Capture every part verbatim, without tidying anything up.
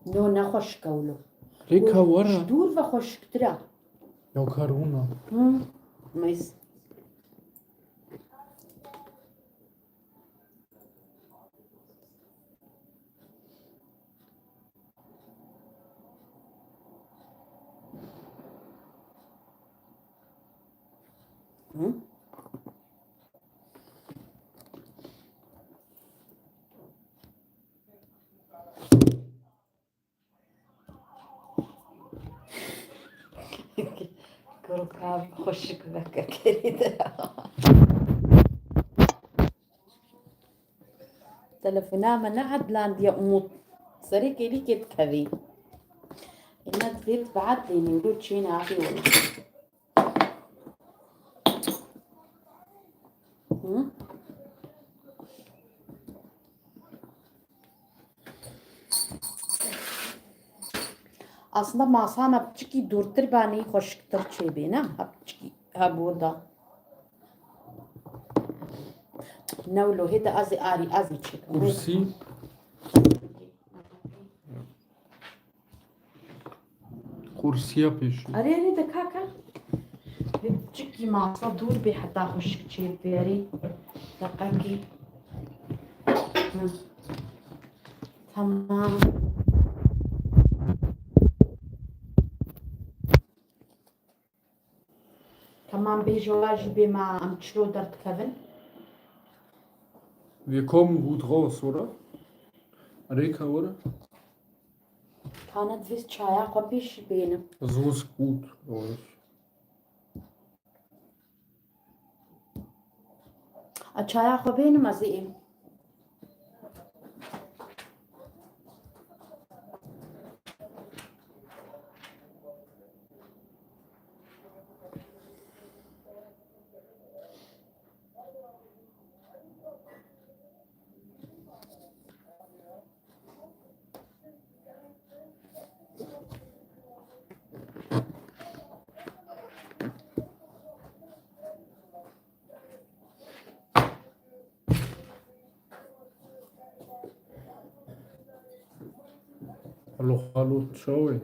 No, ne xweşik e wilo. Rêka were. Ji dûr ve xweşiktir e. Ya karûna. Hı. Meys. Hı? Kurka xweşik veke kerî de. Telefona me needlandiye Umut. Serê kêlîkê dikevî. Ême divê biedlînin, got çê naxî wilo. Hı? Aslında masana piçikî dûrtir banî xweşiktir çêbê, ne? Ha piçikî, ha burada. Ne wilo, hê de ez ê arî, ez ê çêkim. Kursî. Kursiya pêşî. Erê, erê, de kaka. Bi piçikî masa dûr bê heta xweşik çê bibê, erê. Deqekî. Hı. Tamam. Tamam, bêje wa jî bê ma em çilo derdikevin. Wir kommen gut raus, oder? Rêka were. Tane divê çaya xwe pêşî bênim. So ist gut, Jungs. A çaya xwe bênim ez ê êm. Alo, alo, çawa yî?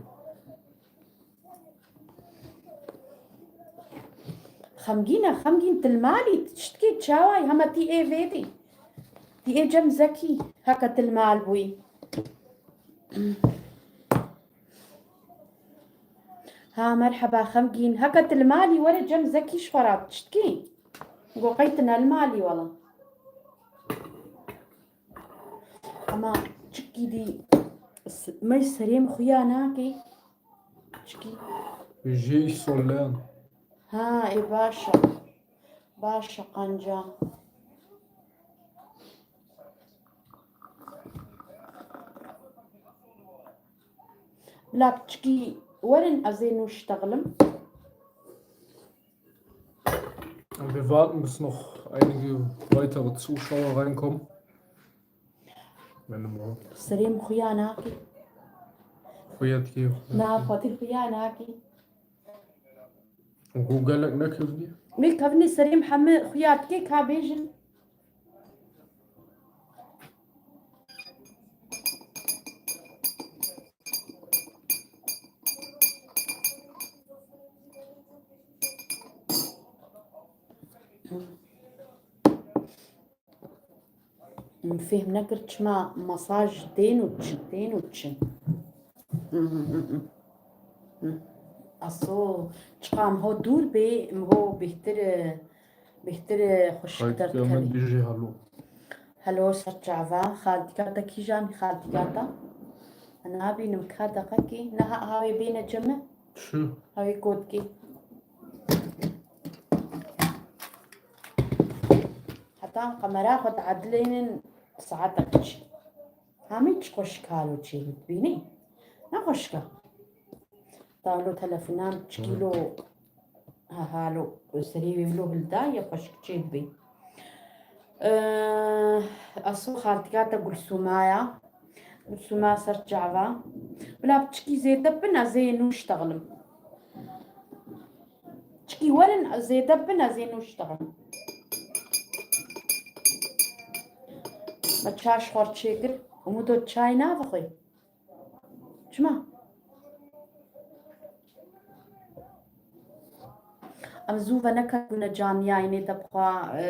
Xemgîn e, xemgîn, tu li malî, tu çi dikî, çawa yî, hema tî ê vêdî. Tî ê cem Zekî, heke tu li mal bûyî. Ha, merheba, xemgîn. Heke tu li malî were cem Zekî ji xwe re, tu çi dikî? Go qey tu ne li malî wela. Ama çikî dî s-, mey serê min xuya nakê. Çikî? Jê îsolleyan. Ha, ê baş e. Baş e qanca. Bila piçikî werin ez ê nû ştexlim. Wir warten, bis noch einige weitere Zuschauer reinkommen. Wenn du mal. Serê min xuya nakî. Xuya dikî, xuya Na, dikî. Xwedî xuya nakî. Û gelek nekevnî? Wê kevnî serê min hemî xuya dikê ka bêjin. Min fêhm nekir çima masaj tên û çi, tên û çi. Aso, çiqa min ho dûr bê, min ho bêhtir, bêhtir xweşiktir dikerî. Xaltîka min dijî halo. Halo, ser çava, xaltîka te kîjan, xaltîka te? Nabînim ka deqekî, neha hawê bêne cem min. Çi? Hawê kotkî. Heta qemera xwe diedilênin saetek çi. Hamî çi xweşik halo çê dibînî. Ne xweşik e. Talo telefonan çi kîlo ha halo serê wê wilo hilda ye xweşik çê dibî. Eee, Aso xaltika te Gulsûma ya. Gulsûma ser çava. Bila piçikî zêde bin ez ê nû ştexlim. Çikî werin zêde bin ez ê nû ştexlim. Me çaş xwar çêkir. Umudo çay navixwe. Çima? Em zû veneketbûne caniyayînê de bixwe, e,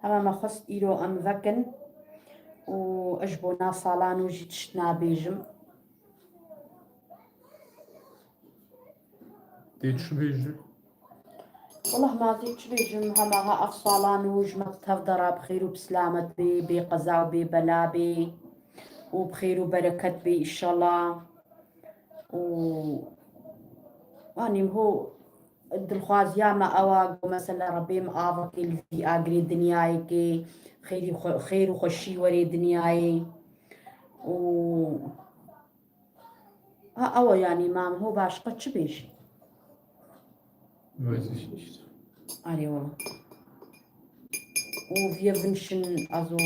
hema me xwest îro em vekin û ez ji bona sala nû jî tişt nabêjim. Tê çi bêjî? Wallah, ma tê çi bêjim, hema ha ev sala nû ji me bi tev de re bi xêr û bi silamet bê, bê qeza û bê bela bê û bi xêr û bereket bê înşallah. Û anî ho dilxwaziya me ew a ku mesela Rebê min avekê li vî agirê dinyayê kê, xêrî xwe-, xêr û xweşî werê dinyayê. Û ha ew e, yanî, ma min ho başqa çi bêjî? Weiß ich nicht. Arê wala. Û wir wünschen, also,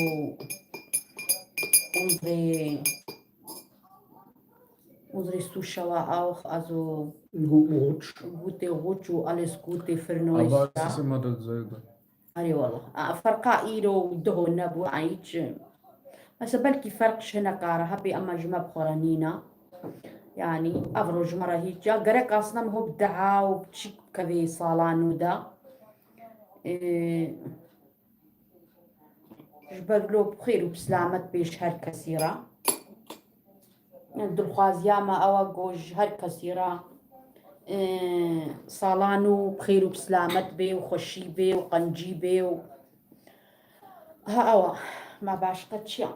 unsere, unsere Zuschauer auch, also, Guten Rutsch. Gute Rutsch û alles Gute für neues Jahr. Aber es ist immer dasselbe. Arê wala. A, ferqa îro û duho nebû, a, hiç. Mesela belkî ferq ji hineka re hebê, ema ji me bi xwe re nîne. Yanî, ev roj ji me re hiç. Ya gerek aslında min ho bi dua û bi çîk bikevê sala nû de. Ê, ji ber lo bi xêr û bi silamet bê ji her kesî re. Dilxwaziya me ew e ku ji her kesî re, e, sala nû bi xêr û bi silamet bê û xweşî bê û qencî bê û ha ew e. Me başqa çi ya?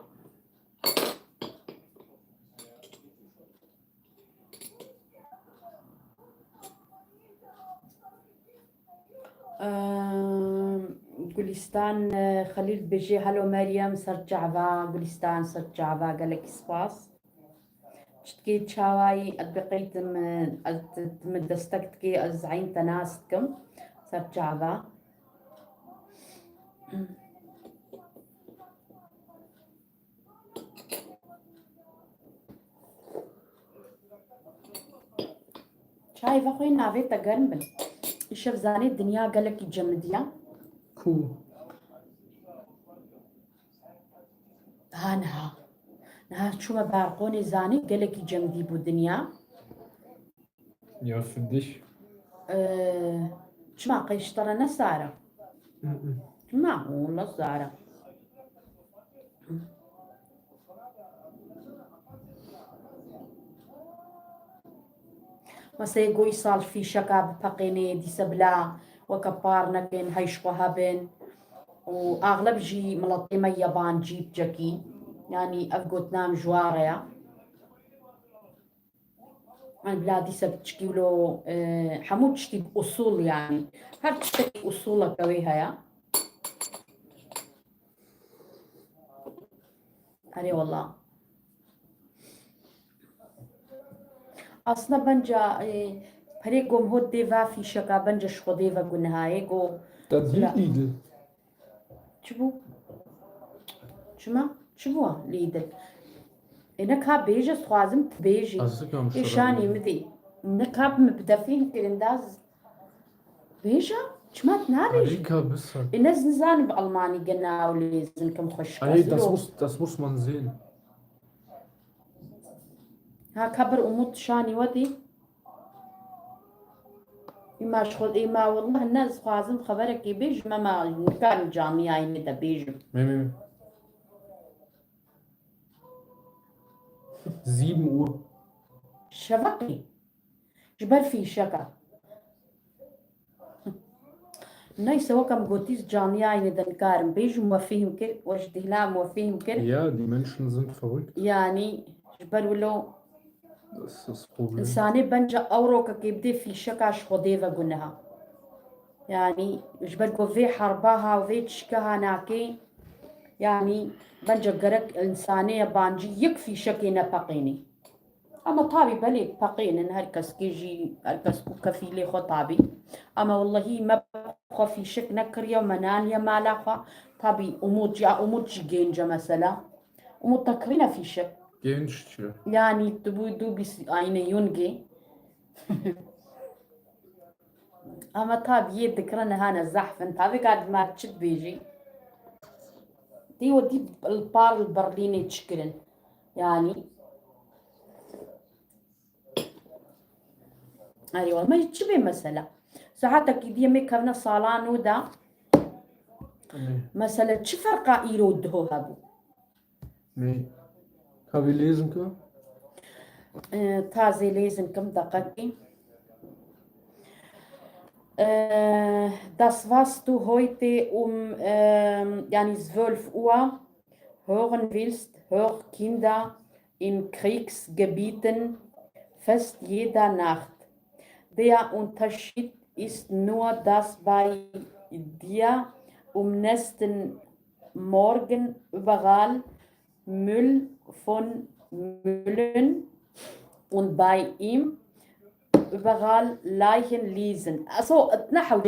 Em, Gulistan, e, Xelîl dibêje, "Hello Meryem, ser çava." Gulistan, ser çava, gelekî spas. Çitkê çawayî, ez bi qeyd min, ez t-, min destek dikê, ez eyn te nas dikim. Ser çava. Çayê vexwê, navê te germ bin. Îşev zanê dinya gelekî cemidiya. Ku? Ha niha. Niha çûme Berqonê, zanê gelekî cemidî bû dinya. Ya, für dich. Ee, çima qey ji te re ne sar e? Hı hı. Çima? Wala sar e. Mesela go îsal fîşeka bipeqênê, dîse bila weke par nekin, hey ji xwe hebin. Û axleb jî miletê me yabancî bicekî. Yanî ev gotina min ji wa re ye. Em bila dîse biçikî wilo, e, hemû tiştî bi usûl, yanî her tiştekî usûleke wê heye. Erê wala. Aslında bence, e, perê gom hot dê va fîşeka bence ji Xwedê ve gunehayê go. Te dî Îdil? Çi bû? Çima? Çi bû Lidl? Ê, ne ka bêje, ez dixwazim tu bêjî. Ez zikam Ê, şanî min dî. Ne ka bi min bide fîlm kirin da z-, bêje? Çima tu nabêjî? Alîka biser. Ê, ne ez nizanim bi Almanî gena ew lêzin kim xweşik. Alî, ez das lo. Muss, das muss man sehen. Ha, ka bir Umut şanî we dî. Îma ji xwe, îma wallah ne ez dixwazim xeberekê bêjim, ema nikarim camiyayê me de bêjim. Mê, mê, mê. Sieben Uhr. Şeveqê. Ji ber fîşeka. Neyse, weke min gotî, camiyayê me de nikarim bêjim, we fîhm kir, we ji dîhna min we fîhm kir. Ja, die Menschen sind verrückt. Yanî, ji ber wilo Das ist das Problem. Însanê bence ewrokekê bidê fîşeka ji Xwedê ve guneha. Yanî ji ber ku vê herba ha û vê tişke ha nakê, yanî bence gerek însanê yabancî yek fîşekê nepeqênê. Ama tabî belê peqênin, her kes kê jî, her kes ku kefîlê xwe tabî. Ama wellehî me xwe fîşek nekiriye û me naniye mala xwe. Tabî Umut jî, a Umut jî gênc e mesela. Umut te kirîne fîşek. Genç çi? Yani tu bû du bîst aynê yungê. Ama tabî yê dikirine hane zehf in. Tabî ka dima çi dibêjî? Tê wetî li par li Berlînê çi kirin? Yani Erê wala, me çi bê mesela? Saetekî dî em ê kevne sala nû de. Mesela çi ferqa îro û diho hebû? Nê? Ka vê lêzin ka? Ee, tazê lêzin kim deqekî. Ee, das warst du heute um, ähm, yani zwölf Uhr hören willst, hör Kinder in Kriegsgebieten fast jede Nacht. Der Unterschied ist nur, dass bei dir am nächsten Morgen überall Müll von Mühlen und bei ihm überall Leichen liegen. Also, et nehew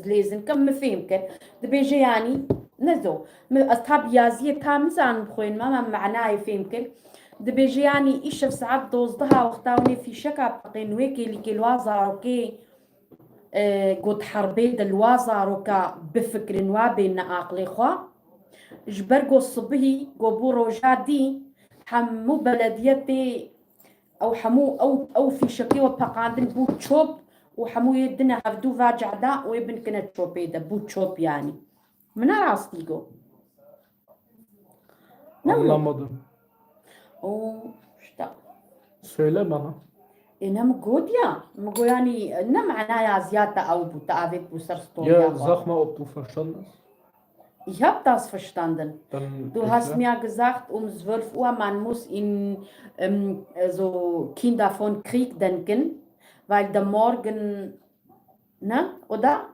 lêzin kim mi fêm kir. Dibêje yani, ne zo. Mi, ez tab yaziyê tam nizanim xwênime, me manayê fêm kir. Dibêje yani, îşev saet dozdeha wexta hûn ê fîşeka peqên wê kêlîkê li wa zarokê, e, got herbê de li wa zaroka bifikirin, wa bêne aqlê xwe. Ji ber got sibihî, got bû roja dî, hemû belediyetê ew hemû ew, ew fîşekê we peqandin bû çop û hemû yê dine hevdû va cehda û yê bin kine çopê de, bû çop yani. Min ne rastî got. Ne wilo? Anlamadım. O, işte. Söyle bana. E, ne mi got ya? Mi got yani, ne manaya ziyade ew bû, te avêt bû ser stolya xwe. Ja, sag mal, ob du verstanden hast. Ich hab das verstanden. Du hast mir gesagt, um zwölf Uhr, man muss in, ähm, also Kinder von Krieg denken, weil der Morgen, ne? Oder?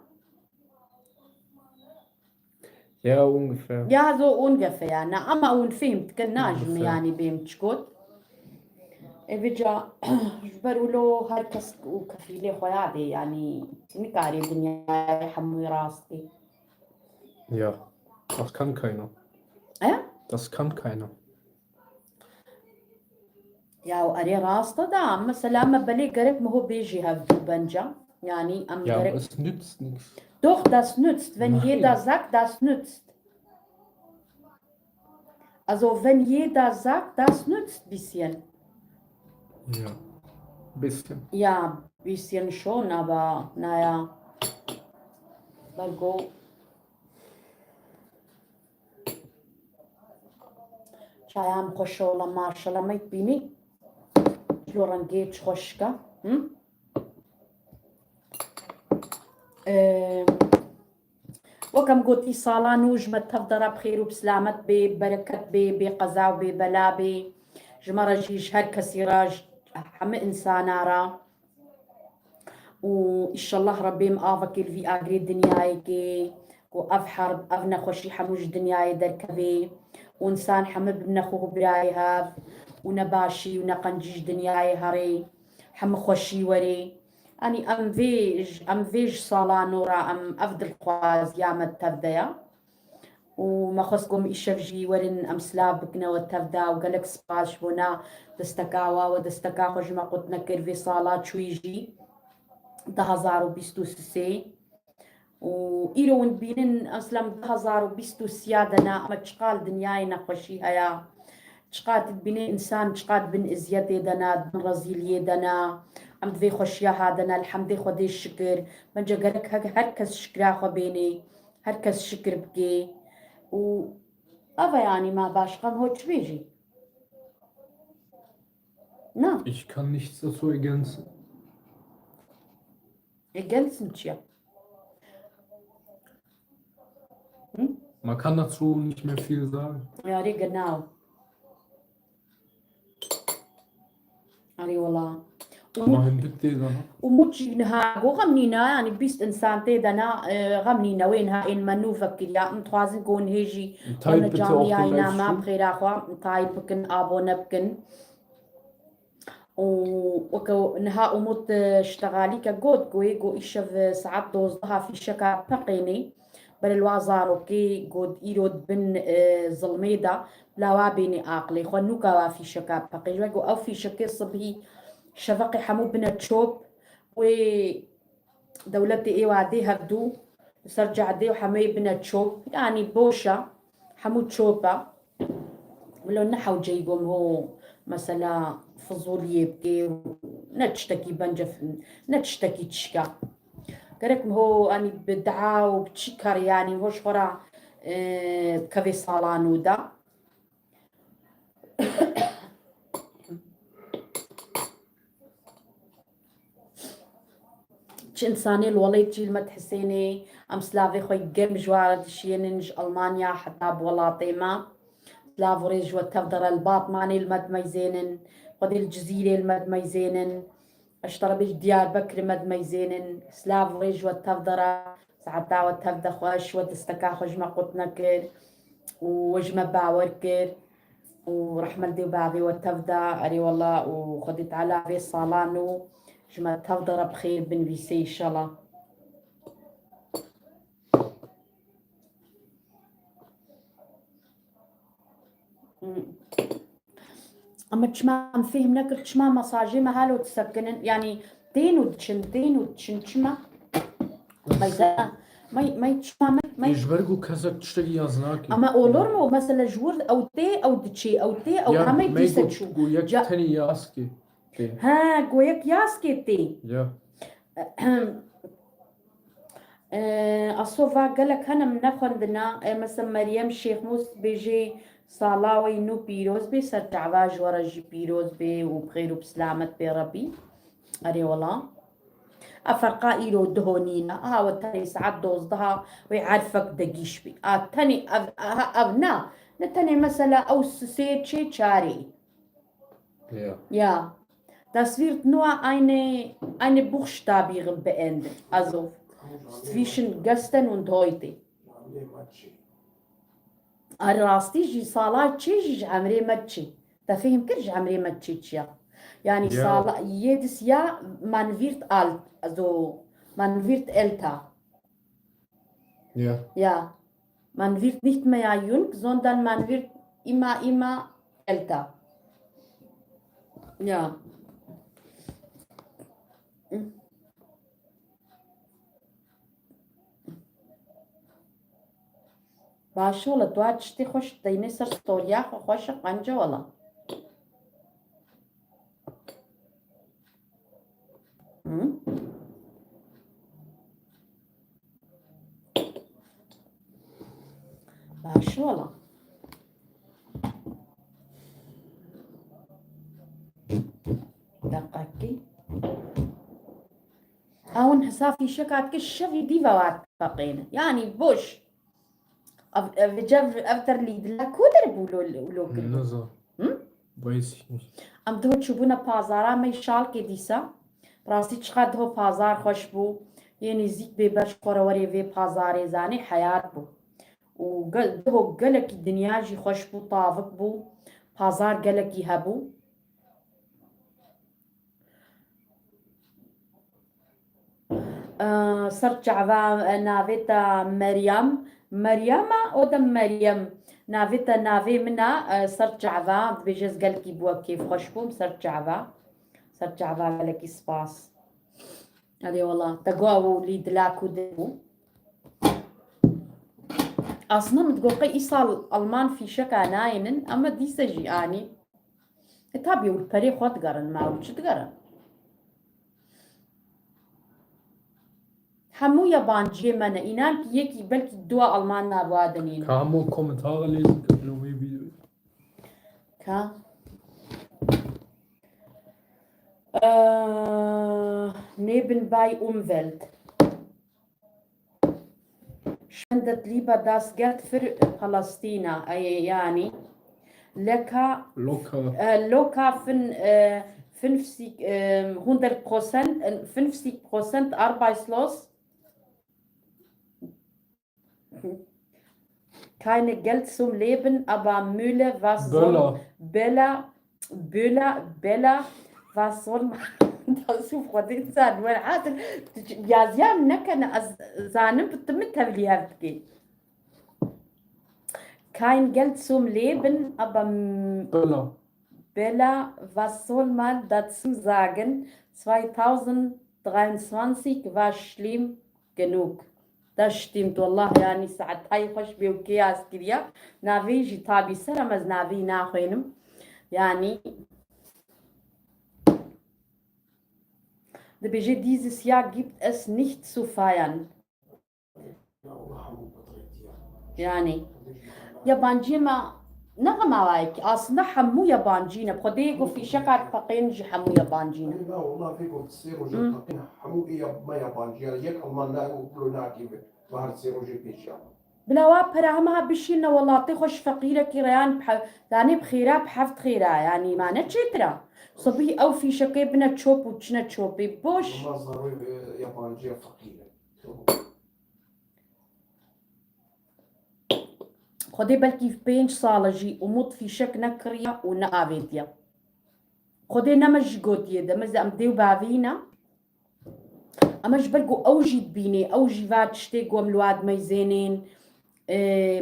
Ja, ungefähr. Ya, so ungefähr, ne? Ama hûn fêm dikin, najim yani bêm çi got. Ê vêca, ji ber wilo her kes û kefîlê xwe ya dê, yani nikarê dinyayê hemûyê rast bê. Ja, das kann keiner. E? Das kann keiner. Ya, erê rast e da. Mesela me belê gerek miho bêjî hevdû benca. Yani em gerek. Ja, es nützt nichts. Doch, das nützt. Wenn jeder sagt, das nützt. Also, wenn jeder sagt, das nützt bisschen. Ja, bisschen. Ja, bisschen schon, aber naja. Bergo. Çayan xweş e wala, maşallah, me dibînî. Çilo rengê çi xweşik e. Hı? Ee, wek em gotî, sala nû ji me tev de re bi xêr û bi silamet bê, bereket bê, bê qeza û bê bela bê. Ji me re jî, ji her kesî re, ji hemî însana re. Û îşellah Rebbê em avekê li vî agirê dinyayê kê, ku ev herb, ev nexweşî hemû ji dinyayê derkevê û însan hemû bibine xwe û birayê hev û nebaşî û neqencî ji dinyayê herê, hemû xweşî werê. Yanî em vê, em vê ji sala nû re em ev dilxwaziya me tev de ye. Û me xwest ku em îşev jî werin em silav bikine we tev de û gelek spas ji bona desteka we, we desteka xwe ji me qut nekir vê sala çûyî jî du hezar û bîst û sê. Û îro hûn dibînin, em silav du hezar û bîst û sê de ne, em çiqas li dinyayê nexweşî heye, çiqas dibînin însan çiqas di bin eziyetê de ne, di bin rezîliyê de ne, em di vê xweşiya ha de ne, elhemdê Xwedê şikir. Bence gerek her, her kes şikira xwe bênê. Her kes şikir bike û ev e, yanî ma başqa ho çi bêjî? Na. Ich kann nichts dazu ergänzen. Ergänzen çi ye? Hı? Man kann dazu nicht mehr viel sagen. Ja, genau. Erê wela. Û Ama hindik tê de ne. Û mû çî niha go xem nîne, yanî bîst însan tê de ne, e, xem nîne. Wê niha ên me nû vekiriya. Em dixwazin ku hûn hê jî Tayyip werne bitte auf camiyayî die Live nama stream. Bi xêra xwe, Tayyip bikin, abone bikin. Û weke niha Umut, e, ştexalîke got ku wê go îşev, e, saet dozdeh fîşeka peqênê. Berê li wa zarokê got îro di bin, e, zilmê de, bila wa bênê aqilê xwe, nûka wa fîşeka peqê. Ji we got ew fîşekê sibhî şeveqê hemû bine çop, wê dewletê ê wa dê hevdû, li ser cehdê û hemûyê bine çop. Yanî boş e, hemû çop e. Wilo ne hewceyî gom ho mesela fizûliyê bikê û Ne tiştekî bence, ne tiştekî tişka. Gerek ho, anî bi dua û bi çi kar, yanî ho ji xwe re, e, kevê sala nû de. Çi însanê li welêt çî li me dihisênê, em silavê xwe germ ji we re dişiyênin, ji Almanya heta bi welatê me. Silav û rêz ji we tev de re, li Batmanê li me dimeyzênin, xwedê li Cizîrê li me dimeyzênin, ji terebê ji Diyarbekirê me dimeyzênin. Silav û rêz ji we tev de re, saeta we tev de xweş, we desteka xwe ji me qut nekir û we ji me bawer kir. û rehmet dê û bavê we tev de, erê wela, û Xwedê Teala vê sala nû ji me tev de re bi xêr binivîse înşallah. Hmm. Ama çima em fêhm nekir, çima mesajê me halo disekinin, yanî tên û diçin, tên û diçin, çima? Meyda, mey, mey çima, mey, mey. Ji ber ku kesek tiştekî yaz nake. Ama olur mu? Mesela ji wir ew tê, ew diçê, ew tê, ew Ya, hemey mey dîse got, çû. Got yek Ca- tenê yaskê tê. Ha, got yek yaskê tê. Ya. Ee, aslında gelek hene min nexwendina. Ee, mesela Meryem Şêxmûs bêjê sala wê nû pîroz bê, ser çava ji we re jî pîroz bê û bi xêr û bi silamet bê Rebî. Erê wela. A ferqa îro duho nîne. Aha, we tenê saet dozdeha wê erfek de gîş bî. A tenê ev, aha, ev na. Ne tenê mesela ew sê çê çarê. Ja. Ja. Das wird nur eine, eine Buchstabieren beendet. Also, zwischen gestern und heute. A rastî jî sala çê jî ji emrê me çê. Te fêhm kir ji emrê me çê çi ya? Yanî Ja. Sala jedes Jahr, man wird alt, also man wird älter. Ja. Ja. Man wird nicht mehr jung, sondern man wird immer, immer älter. Ja. Baş ola, tu her tiştê xweş deynê ser storiya xwe, xweş e, qenc e wela. Hı? Baş ola. Deqekî. Ew hesa fîşeka dike şevî dî ve wate feqêne. Yanî boş. Ev, ev, ev, ev ter lîdila ku der bû lo, lo kirdo? Niza. Hı? Bayis. Em diho çûbûne pazara me şalkê dîsa. Rastî çiqa diho pazar xweş bû. Yê nêzîk bê ber ji xwe re werê vê pazarê zanî heyat bû. Û ge-, diho gelekî dinya jî xweş bû, tavik bû. Pazar gelekî hebû. Ee, ser çava, e, navê te Meryem. Meryem e, o de Meryem. Navê te navê min e, e, ser çava. Dibêje ez gelkî bi we kêfxweş bûm, ser çava. Ser çava gelekî spas. Erê wela, te got ew lî dila ku de bû. Aslında min digot qey îsal Alman fîşeka nayênin, ama dîse jî anî. E, tabii, û li perê xwe digerin, ma û çi digerin? Hemû yabanciyê me ne. Înan ki yekî belkî dua Alman nava dinîn. Ka hemû komentar lêzin kirin wê videoyê. Ka? Ee, nebenbei Umwelt. Spendet lieber das Geld für Palästina, äh, yani. Locker, Locker. Äh, locker fün-, äh, fünfzig, ähm, hundert Prozent, äh, fünfzig Prozent arbeitslos. Keine Geld zum Leben, aber Müller, was soll Böller. Böller, Böller, Böller, was soll man dazu, Xwedê zan, welhasil, yaziyan nekene, ez zanim bi tu min tevlî hev dikê. Kein Geld zum Leben, aber m-, Böller. Böller, was soll man dazu sagen? Zweitausenddreiundzwanzig war schlimm genug. Das stimmt, wallah, yani, saet hay xweş bê û kê yaz kiriya. Navê jî tabî ser, em ez navê naxwênim. Yani, dibêje, dieses Jahr gibt es nicht zu feiern. Yani, yabancî me ne xema wayekî. Aslında hemû yabancî ne. Xwedê got fîşeka difeqên jî hemû yabancî ne. Na, wala fêko sê roja Hı. teqîn hemû ê ya-, me yabancî ya. Yek Alman na û kulo nakî me. Bahar sê rojê pêşiya. Bila wa pera hema bişîne welatê xwe ji feqîrekî reyan bi he-, danê bi xêra bi heft xêra. Yani, ma ne çêtira. Sibî ew fîşekê bine çop û çine çopê. Boş. Ama zaroy, e, yabancî ya feqîr e. Xwedê belkî pênc sal e jî Umut fîşek nekiriye û neavêtiye. Xwedê ne me jî gotiye de, me zî em dê û bavî ne. Ema ji ber ku ew jî dibînê, ew jî va tiştê ku em li wa dimeyzênên, e,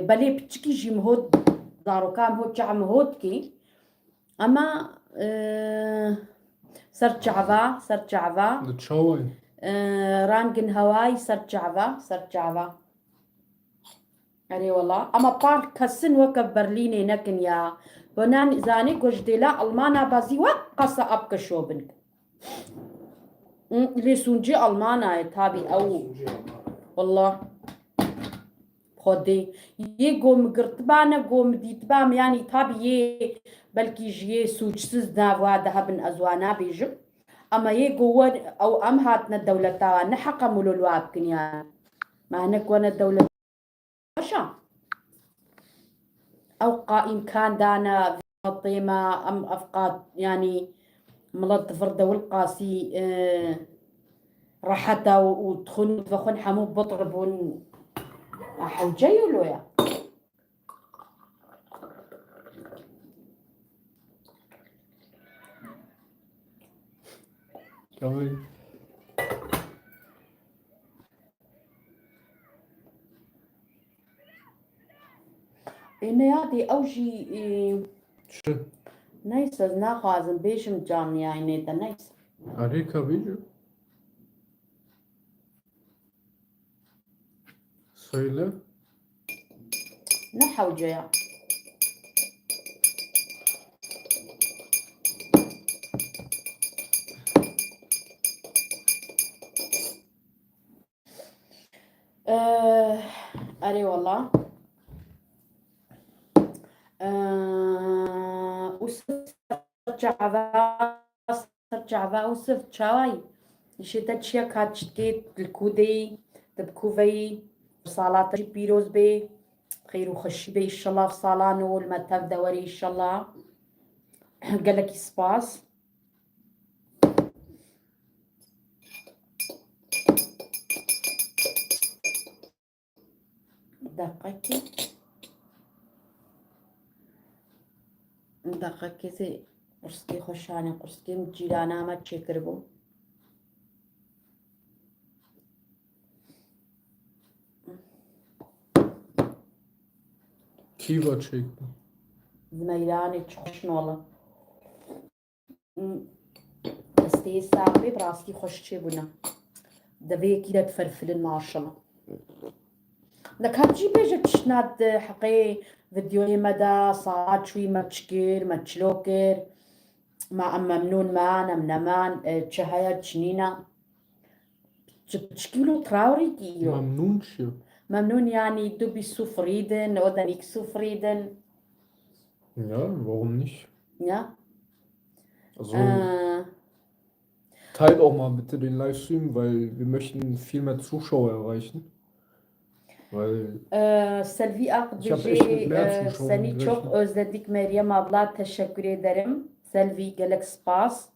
belê piçikî jî min hot, zaroka min hot, çav min hot kî. Ema, e, ser çava, ser çava. Li çawayê? E, rangin hewayî ser çava, ser çava. Erê wela. Ema par kesin weke Berlînê nekin ya. Bonan zanî ku ji dêla Almana bazî wek qasa apke şobin. Hı, lê sûncê Almana ye tabî ew. Sûncê Almana ye. Wela. Xwedê. Yê go min girtiba ne go min dîtiba min, yanî tabî yê belkî ji yê sûcsiz nav wa de hebin ez wa nabêjim. Ama yê go wer ew em hatine dewleta wa ne heqa mûlo li wa bikin yani. Me hinek wene dewlet. Baş e. Ew qa îmkan dane vê têma em ev qat, yanî milet vir dewil qasî, e, rehet e û, û dixwin û divexwin hemû bitir bûn. A hewce yo lo ya. Tamam. Ê, ne yadê ew jî, ê, Çi? Neyse, ez naxwazim bêjim canliyayînê de, neyse. Erê, ka bêje. Söyle. Ne hewce ya. Eh, erê wela. Eh, Usif çava, ser çava Usif çaway. Îşê te çiya ka çitkê li ku deyî, tu bi ku veyî, sala te jî pîroz bê, xêr û xweşî bê, îşallah ev sala nû li me tev de were, îşallah. Gelekî spas. Deqekê. Deqekê zê qurskê xwe şanê, qurskê min cîrana me çêkiribû. Kî va çêkiribû? Zimeyranê çi xweş nole. Destê sax bê, bi rastî xweş çêbûne. Deveyekî de diferfilin maşallah. Neka cî bêje tiştna di heqê videoyê me de, sala çûyî me çi kir, me çilo kir, me em memnûn man, em neman, e, çi heye, çi nîne. Çi piçkî wilo trawrî kî yo. Memnûn çi yo? Memnûn yani, du bist zufrieden oder nicht zufrieden? Ja, warum nicht? Ja. Also, Äh, teilt auch mal bitte den Livestream, weil wir möchten viel mehr Zuschauer erreichen. Weil Ee, Selvî Ak ich hab dibêjê, echt mit mehr ee, Zuschauern Senî gerechnet. Çok özledik Meryem abla, teşekkür ederim. Selvî, gelek spas.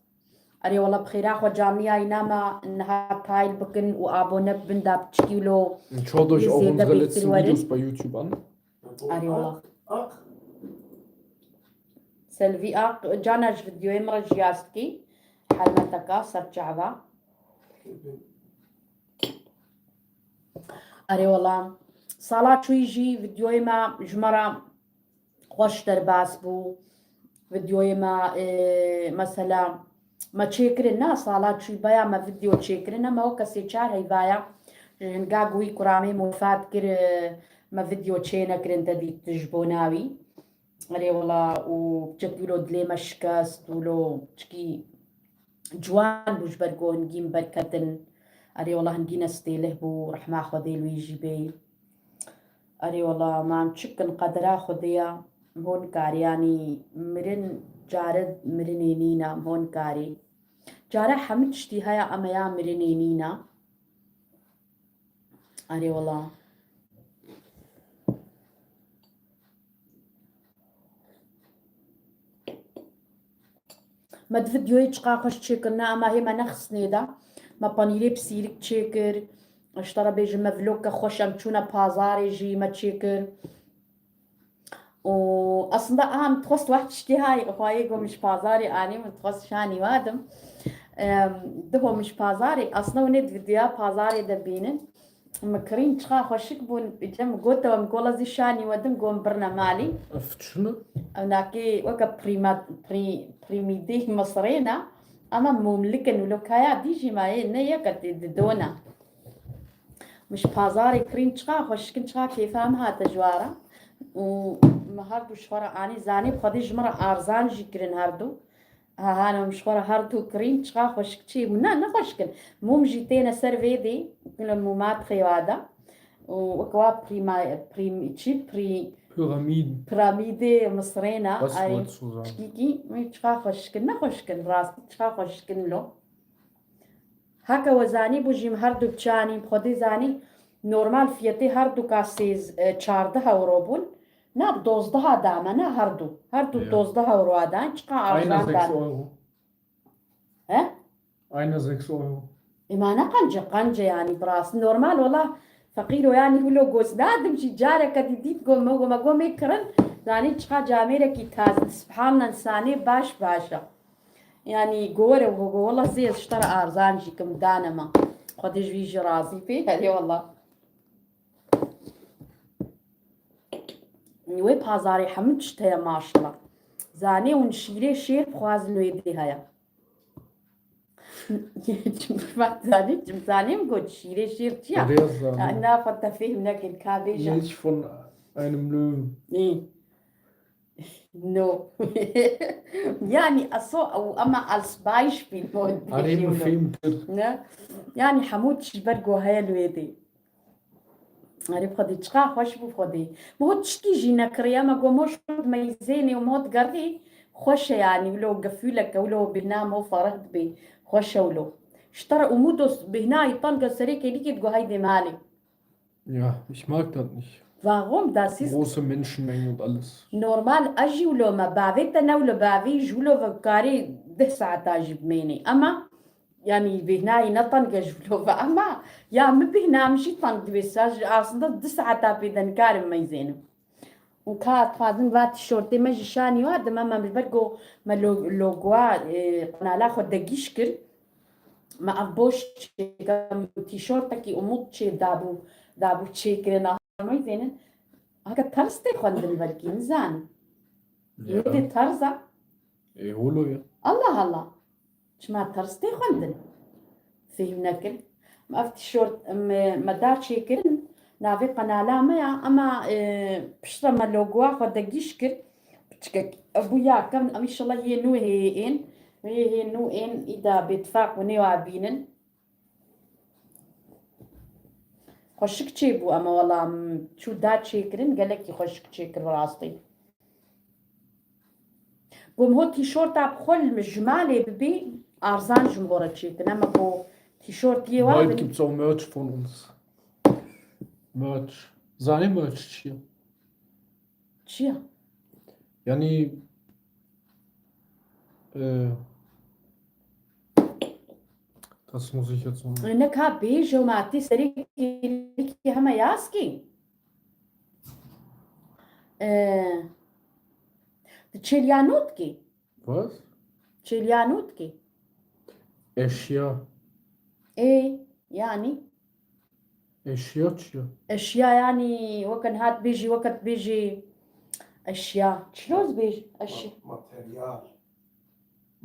Erê wela bi xêra xwe canliyayîna me niha tayl bikin û abone bibin da piçkî wilo Schaut euch auch unsere letzten Videos bei YouTube an. Yê zêde bêtir werin. Erê wela. Selvî Ak, cana ji videoyê min re jiyaz dikî. Helmeteka ser çava. Erê wela. Sala çûyî jî videoyê me ji me re xweş derbas bû. Videoyê me, e, mesela, me çêkirin, na sala çûyî baya me video çêkirin, me weke sê çar heyvaya. Ji hinga ku wî kuramê mofat kir, e, me video çê nekirin te dît ji bona wî. Erê wela, û çek wilo dilê me şikest, wilo çikî ciwan bû ji ber ku hingî min berketin. Erê wela hingî ne stêlih bû, rehma Xwedê li wî jî bê. Erê wela, ma em çi bikin, qedera Xwedê ya, em ho nikarî, yanî mirin care mirinê nîna, em ho nikarî. Care hemû tiştî heye, ema ya mirinê nîna. Erê wela. Me di videoyê çiqa xweş çêkirine, ema hê me nexistnê de. Me panîrê bi sîrik çêkir. Ji te re bêjim, me vlogke xweş, em çûne pazarê jî me çêkir. Û aslında a min dixwest weh tiştê hay, xwayê ku min ji pazarê anî, min dixwest şanî wadim. Em, diho min ji pazarê, aslında hûn ê di videoya pazarê de bînin. Min kirîn çiqa xweşik bûn, îca min gotewe, min gola zî şanî wedim, got min birne malî. Ev çi ne? Ev nakê weke prîma-, prî-, prîmîdê misrê ne, ama mûmlik in, wilo kaya dî jî ma yê ne yeke tê didona. Min ji pazarê kirîn çiqa xweşik in, çiqa kêfa min hate ji wara. Û min her du ji xwe re anî, zanî bi Xwedê ji min re arzan jî kirin her du. Ha, hana min ji xwe re her du kirîn çiqa xweşik çê bû. Na, ne xweşik in. Mûm jî têne ser vê dê, li mûma dixê wa de. Û wek wa prîma-, prîm-, çi? Prî-, Piramîd. Piramîdê misrê ne. Bes Ay, xwe dizûzan. Çikîkî, min çiqa xweşik in. Ne xweşik in, rastî çiqa xweşik in lo. Heke we zanî bû jî, min her du çanî, bi Xwedê zanî, normal fiyetê her du ka sêz-, e, çardeh euro bûn. Na, bi dozdeh da me, na, her du. Her du Ya. dozdeh euro da, çiqa Aynen arzan sechs da. Euro. He? Aynen sechs Euro. Ê, ma ne qence, qence yanî, bi rast. Normal, wela, feqîro yanî, wilo goz nadim jî, careke dî dît, got me, got me, got me kirin, zanî çiqa camêrekî taze, subhanallah, insanê baş baş e. Yanî, go were, go, go, wela zê ez ji te re arzan jî kim dane me. Xwedê ji wî jî razî bê, herê wela. Wê pazarê hemû tişt heye maşallah. Zanê hûn şîrê şêr bixwazin wê dê heye. Zanî, zanî min got şîrê şêr çi ya? Rêz zanî. Na, xwe te fêhm nekir, ka bêje. Milch von einem Löwen. Ê. No. Yani, also, ew, ama als Beispiel, mo Erê, min fêhm kir. Ne? Yani, hemû tişt ji ber ku heye li wê dê. Erê, bi Xwedê, çiqa xweş bû, Xwedê. Min hot tiştkî jî nekiriye, me got, mo şot meyzênê û mo digerî, xweş e yani, wilo gefûleke, wilo bêhna mo fereh dibê, xweş e wilo. Ji te re umûd û bêhnayî teng e, serê kêlîkê digo, heydê malê. Ja, ich mag das nicht. Warum? Das ist Große Menschenmengen und alles. Normal, ez jî wilo me, bavê te ne wilo, bavê ji wilo ve karê deh saeta jî bimênê. Ama, yani, bêhnayî ne teng e ji wilo ve, ama ya min bêhna min jî teng dibê. Ez jî aslında du saeta pê de nikarim meyzênim. Û ka dixwazim va tîşortê me jî şanî wa dim, em, em ji ber ku me lo-, logoa, e, qenala xwe degîş kir. Me ev boş çêkim, tîşortekî Umut çê dabû, dabû çêkirin. Aha, meyzênin. Heke ters tê xwendin belkî, nizanim. Ya. Ê dê terz e. Ê, holo ya. Allah Allah. Çima ters tê xwendin? Fêhm nekir. Me ev tîşort, me, me da çêkirin, navê qenala me ya, ema, e, piştre me logoa xwe degîş kir. Piçkek. Ev bû ya kevn, em înşallah yê nû hê ên. Yê hê nû ên, îda bêtifaq û nêwa bînin. Xweşik çêbû, ema wela, em, çû da çêkirin, gelekî xweşik çêkir bi rastî. Gom ho tîşorta bi xwe li ji malê bibî, arzan ji min re çêkin. Ema ku tîşortiyê wa Bald bin. Gibt's auch Merch von uns. Merch. Zanî Merch çi ye? Çi ye? Yani, e, das muss ich jetzt noch. Ne ka bêje û ma tê serê kêlîkê hema yaskî. E, di çêliya nû dikî. Was? Çêliya nû dikî. Eşya. Ê, yani? Eşya çi ya? Eşya yani weke niha dibêjî, weke dibêjî eşya. Çilo dibêj? Eşya. Ma-, materyal.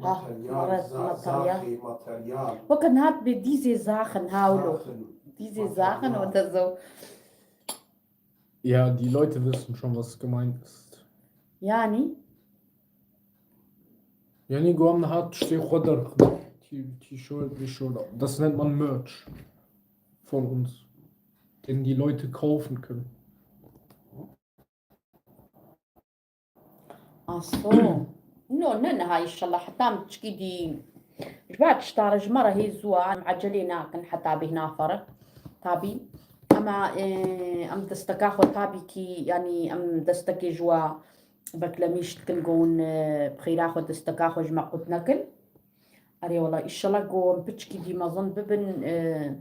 Ha, Materyal, evet, za-, materyal. Zaxê, materyal. Weke niha dibê dîzê zaxin, ha, wilo. Zaxin. Dîzê zaxin, o da zo. Ja, die Leute wissen schon, was gemeint ist. Yani? Yani, go em niha tiştê xwe derxin. T-, T-Shirt, T-Shirt. Das nennt man Merch von uns, den die Leute kaufen können. Aso. No, ne niha, inşallah, heta em çikî dî. Ji ber tişta re ji me re hê zû a, em ecelê nakin heta bêhna ferq. Tabî. Ama, e, em desteka xwe tabî kî, yanî em destekê ji we beklemîş dikin, go hûn, e, bi xêra xwe desteka xwe ji me qut nekin. Erê wela, inşallah go em piçkî dî mezin bibin, e,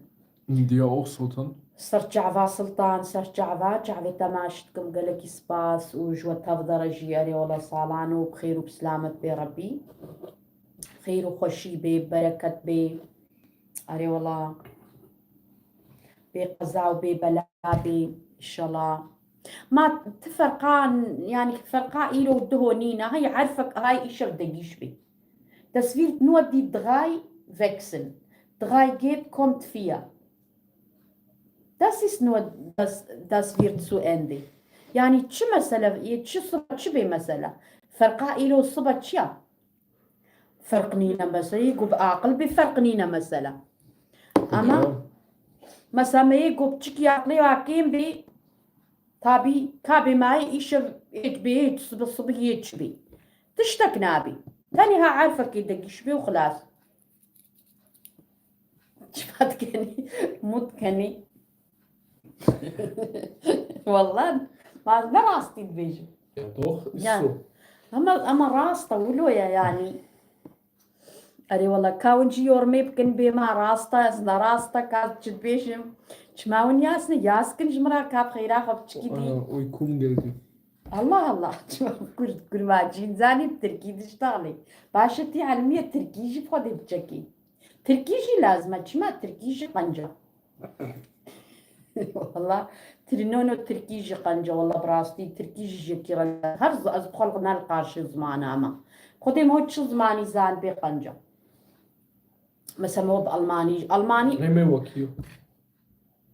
Dir auch, Sultan. Ser çava Sultan, ser çava, çavê te maş dikim, gelekî spas û ji we tev de re jî, erê wela, salan û bi xêr û bi silamet bê Rebbî. Xêr û xweşî bê, bereket bê. Erê wela, bê qeza û bê bela bê, inşallah. Ma ti ferqa, yanî ferqa îro û duho nîne, hay erfek hay îşev degîş bê. Das wird nur die drei wechseln. Drei geht, kommt vier. Das ist nur, das, das wird zu Ende. Yani çi mesele, çi sıra çi bê mesela? Ferqa îro sıba çi ya? Ferq nîne mesela, yê ku bi aqil bê ferq nîne mesela. Ama mesela me yê ku piçikî aqilê wa kêm bê, tabî ka bê mayê îşev êt bê, êt sibi, sibi yê çi bê. Tiştek nabê. Tenê ha erfekê degîş bê û xilas. Çima dikenî? Mut kenî. Wallah, ma ez ne rastî dibêjim. Ja, doch, ist Ja. So. Ama, ama rast e, wilo ye yani. Erê wala, ka hûn jî yormê bikin, bê ma rast e, ez ne rast e, ka çi dibêjim. Çima hûn yasne, yas kin ji min re, ka bi xeyra xwe biçikî dî. Aa, uykum geldi. Allah Allah, çima kurd, kurmancî zanî, tirkî diştalê. Baş e, tî elmiyê tirkî jî bi xwe dê biçekî. Tirkî jî lazim e, çima tirkî jî qenc e. Wala, trinono tirkî jî qenc e, wala bi rastî, tirkî jî jekî re. Her z-, ez bi xwe ne li qarşî zimana me. Xwedê me çi zimanî zanibê qenc e. Mesela me bi almanî, almanî. Reme bakıyor.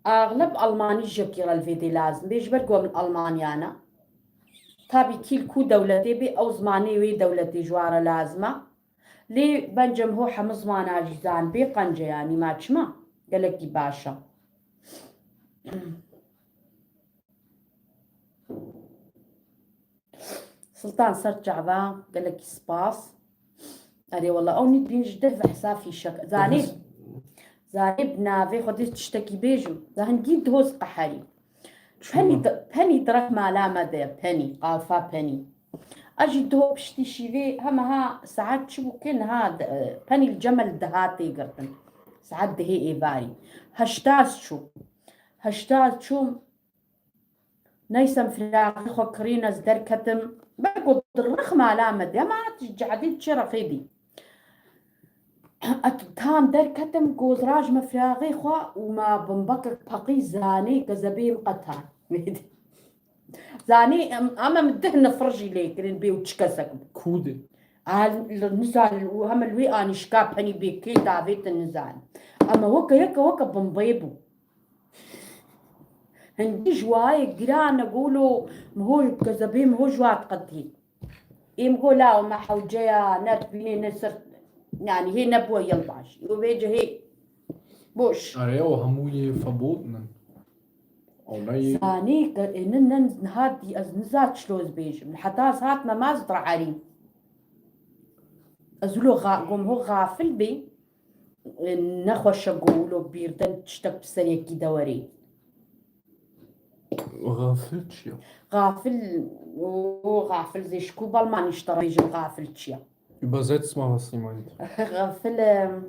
Axleb almanî jekî re li vê dê lazim bê, ji ber ku em li Almanya ne. Tabî kî li ku dewletê bê, ew zimanê wê dewletê ji wan re lazim e. Lê bence em ho hemû zimana jî zanibê qenc e, yanî ma çima? Gelekî baş e. Sultan ser çava, gelekî spas. Erê wala, ew nî dîn ji deh ve hesa fîşek. Zanê, zanê bi navê xwe dê tiştekî bêjim. Da hingî dihoz qeherî. Penî, penî direk mala me de, penî, qafa penî. Ez jî diho piştî şîvê, hema ha saet çi bû ke niha de, penî li cemel deha tê girtin. Saet dehê êvarî. Heşta ez çûm. Heşta ez çûm. Neyse, em firaqê xwe kirîn, ez derketim. Belko dirix mala me de, hema hat ji cehedî çi rexê dî. Et tam derketim, gozraj me firaqê xwe û me bimbekek peqî zanê kezebê min qetan. Zanê em, em, em dih nifir jî lê kirin bê û çi kesek bi. Kûdê. Al, nizan û heme li wê anîşka penî bê kê davêtin nizan. Ama weke yeke weke bimbê bû. Hingî ji wayê giran e, golo, miho kezebê miho ji wa diqetî. Êm go la me hewceya, ne dibînê ne sir, yani hê nebûye yilbaş. Û vê cihê boş. Erê, o hemû yê verboten in. O ne yê Zanî, ke-, ê, nin, nin, niha dî, ez niza çilo ez bêjim. Heta ez hatime ma ez dirherîm. Ez wilo xa-, gom ho xafil bê. Ê, nexweş e go wilo bîrden tiştek bi ser yekî de werê. Xafil çi ya? Xafil, o, xafil zê ji ku bi almanî ji te re bêjim xafil çi ya? Übersetz mal, was sie meint. Xafil, em,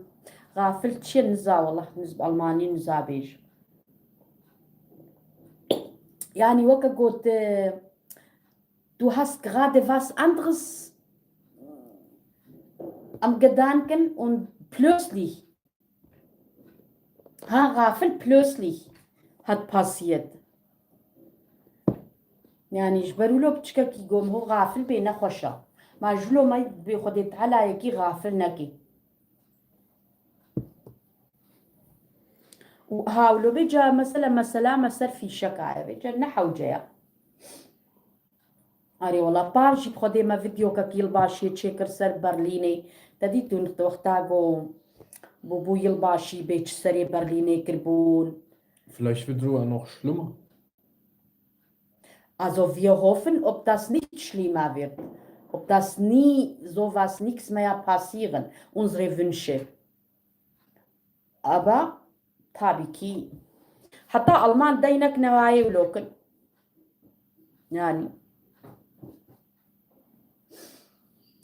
xafil çi ye niza, wallah, niz bi almanî niza bêjim. Yani weke got, e, du hast gerade was anderes am Gedanken und plötzlich. Ha, xafil plötzlich hat passiert. Yani ji ber wilo piçkekî gom ho xafil bê nexweş e. Ma ji wilo me bê Xwedê Teala yekî xafil nekê. Û ha wilo bê ca mesela, mesela me ser fîşeka ye, bê ca ne hewce ye. Erê wela, par jî bi Xwedê me vîdeokek yilbaşiyê çêkir ser Berlînê. Te dît tu wexta ku Bû, bû yilbaşî bê çi serê Berlînê kirbûn. Vielleicht wird sogar noch schlimmer. Also wir hoffen, ob das nicht schlimmer wird. Ob das nie so was nichts mehr passieren. Unsere Wünsche. Aber tabii ki. Heta Alman deynek newayê wilo kin. Yani.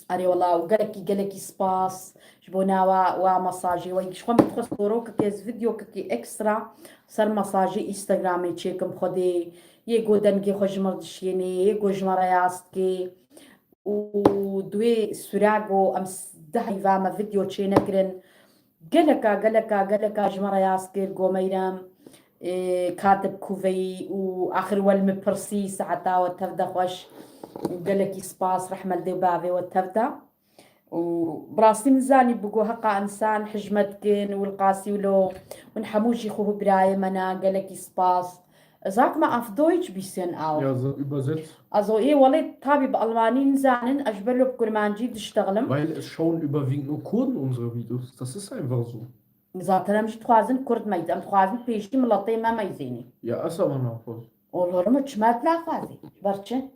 Erê wela û gelekî gelekî spas ji bo nawa wa mesajê we. Ji xwe min dixwest sorokekê ez videokekî ekstra ser mesajê Instagramê çêkim Xwedê. Yê go dengê xwe ji mir dişênê, yê go ji me re yaz dikê. Û di wê sûra go em s-, deh heyva me video çênekirin. Geleka, geleka, geleka ji me re yaz kir, go Meyrem, ê, katib kuveyî û axir wel min pirsî, saeta we tev de xweş û gelekî spas, rehme li dê û bavê we tev de. Û bi rastî min zanî bigo heqa insan hijmet kin û li qasî wilo hûn hemû jî xwe birayê me ne, gelekî spas. Sag mal, auf Deutsch bisschen auch. Ja, so übersetzt. Also, ê welê tabî bi Almanî nizanin, ez ji ber lo bi Kurmancî diştexlim. Weil es schauen überwiegend nur Kurden unsere Videos. Das ist einfach so. Zaten em jî dixwazin Kurd meyz-, em dixwazin pêşî miletê me meyzênê. Ja, es aber nach was. Olur mu? Çima naxwazî? Ber çi?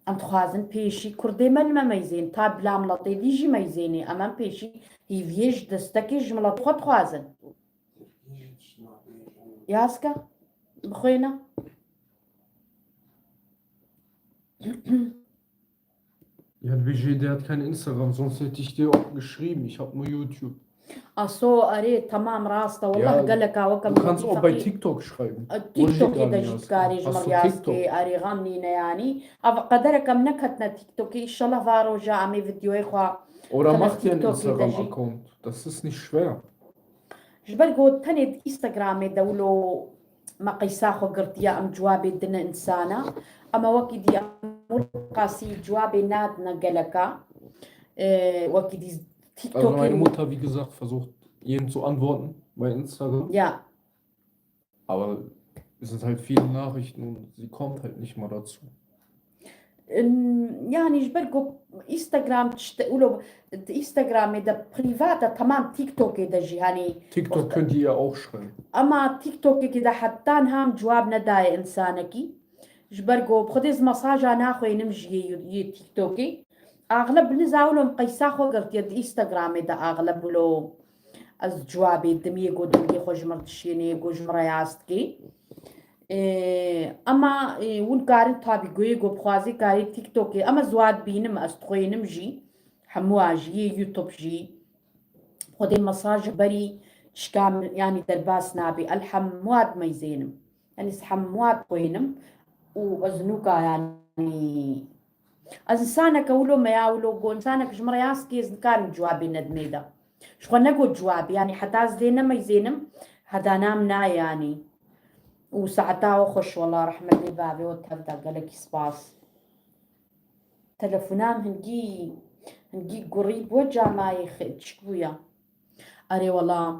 Em dixwazin pêşî Kurdê me li me meyzên, ta bila miletê dî jî meyzênê. Em em pêşî hîviyê ji destekê ji milet xwe dixwazin. Yaska, bixwêne. Ja, Budget, der hat kein Instagram, sonst hätte ich dir auch geschrieben. Ich hab nur YouTube. Aso, erê, tamam, rast e. Wallah, ja, geleka wekem du kannst auch bei TikTok schreiben. E, TikTokê de jî dikarî ji mir yaz kê, erê, xam nîne yanî. Ev qederek em neketine TikTokê. Înşallah va roja em ê videoyê xwe. Oder mach dir einen Instagram-Account. Das ist nicht schwer. Ji ber ku tenê di Instagramê de wilo me qeysa xwe girtiye, em cewabê dine insana. Ema wekî dî em qasî cewabê nadine geleka. Ee, wekî dî TikTokê. Also meine Mutter, wie gesagt, versucht, jedem zu antworten bei Instagram. Ja. Aber es sind halt viele Nachrichten und sie kommt halt nicht mal dazu. Im, yani ji ber ku Instagram tişt-, ulo, Instagramê de privat e, tamam, TikTokê de jî, hani, TikTok könnt ihr auch schreiben. Ama TikTokê de heta niha em cewab nedaye insanekî. Ji ber ku bi Xwedê ez mesaja naxwênim ji yê, yê TikTokê. Axleb niza wilo em qeysa xwe girtiye di Instagramê de axleb wilo. Ez cewabê dimiyê ku dengê xwe ji mir dişênê, ku ji min re yaz dikê. Ê, ema, ê, hûn karin tabî goyê ku bixwazî karî TikTokê, ema ez wa dibînim, ez dixwênim jî. Hemû a jî, yê YouTube jî. Xwedê mesaj berî tişka min, yanî derbas nabî. Ez hemû a dimeyzênim. Yanî ez hemû a dixwênim û ez nûka, yanî Ez insaneke wilo me ya wilo go, insanek ji min re yaz kê, ez nikarim cewabê nedimê de. Ji xwe nego cewabê, yanî heta ez lê nemeyzênim, heda nam nayê yanî. Û saeta we xweş, wela rehmetê bavê we tev de, gelekî spas. Telefonan hingî, hingî gurî bû, camayê xi-, çik bûya. Erê wela.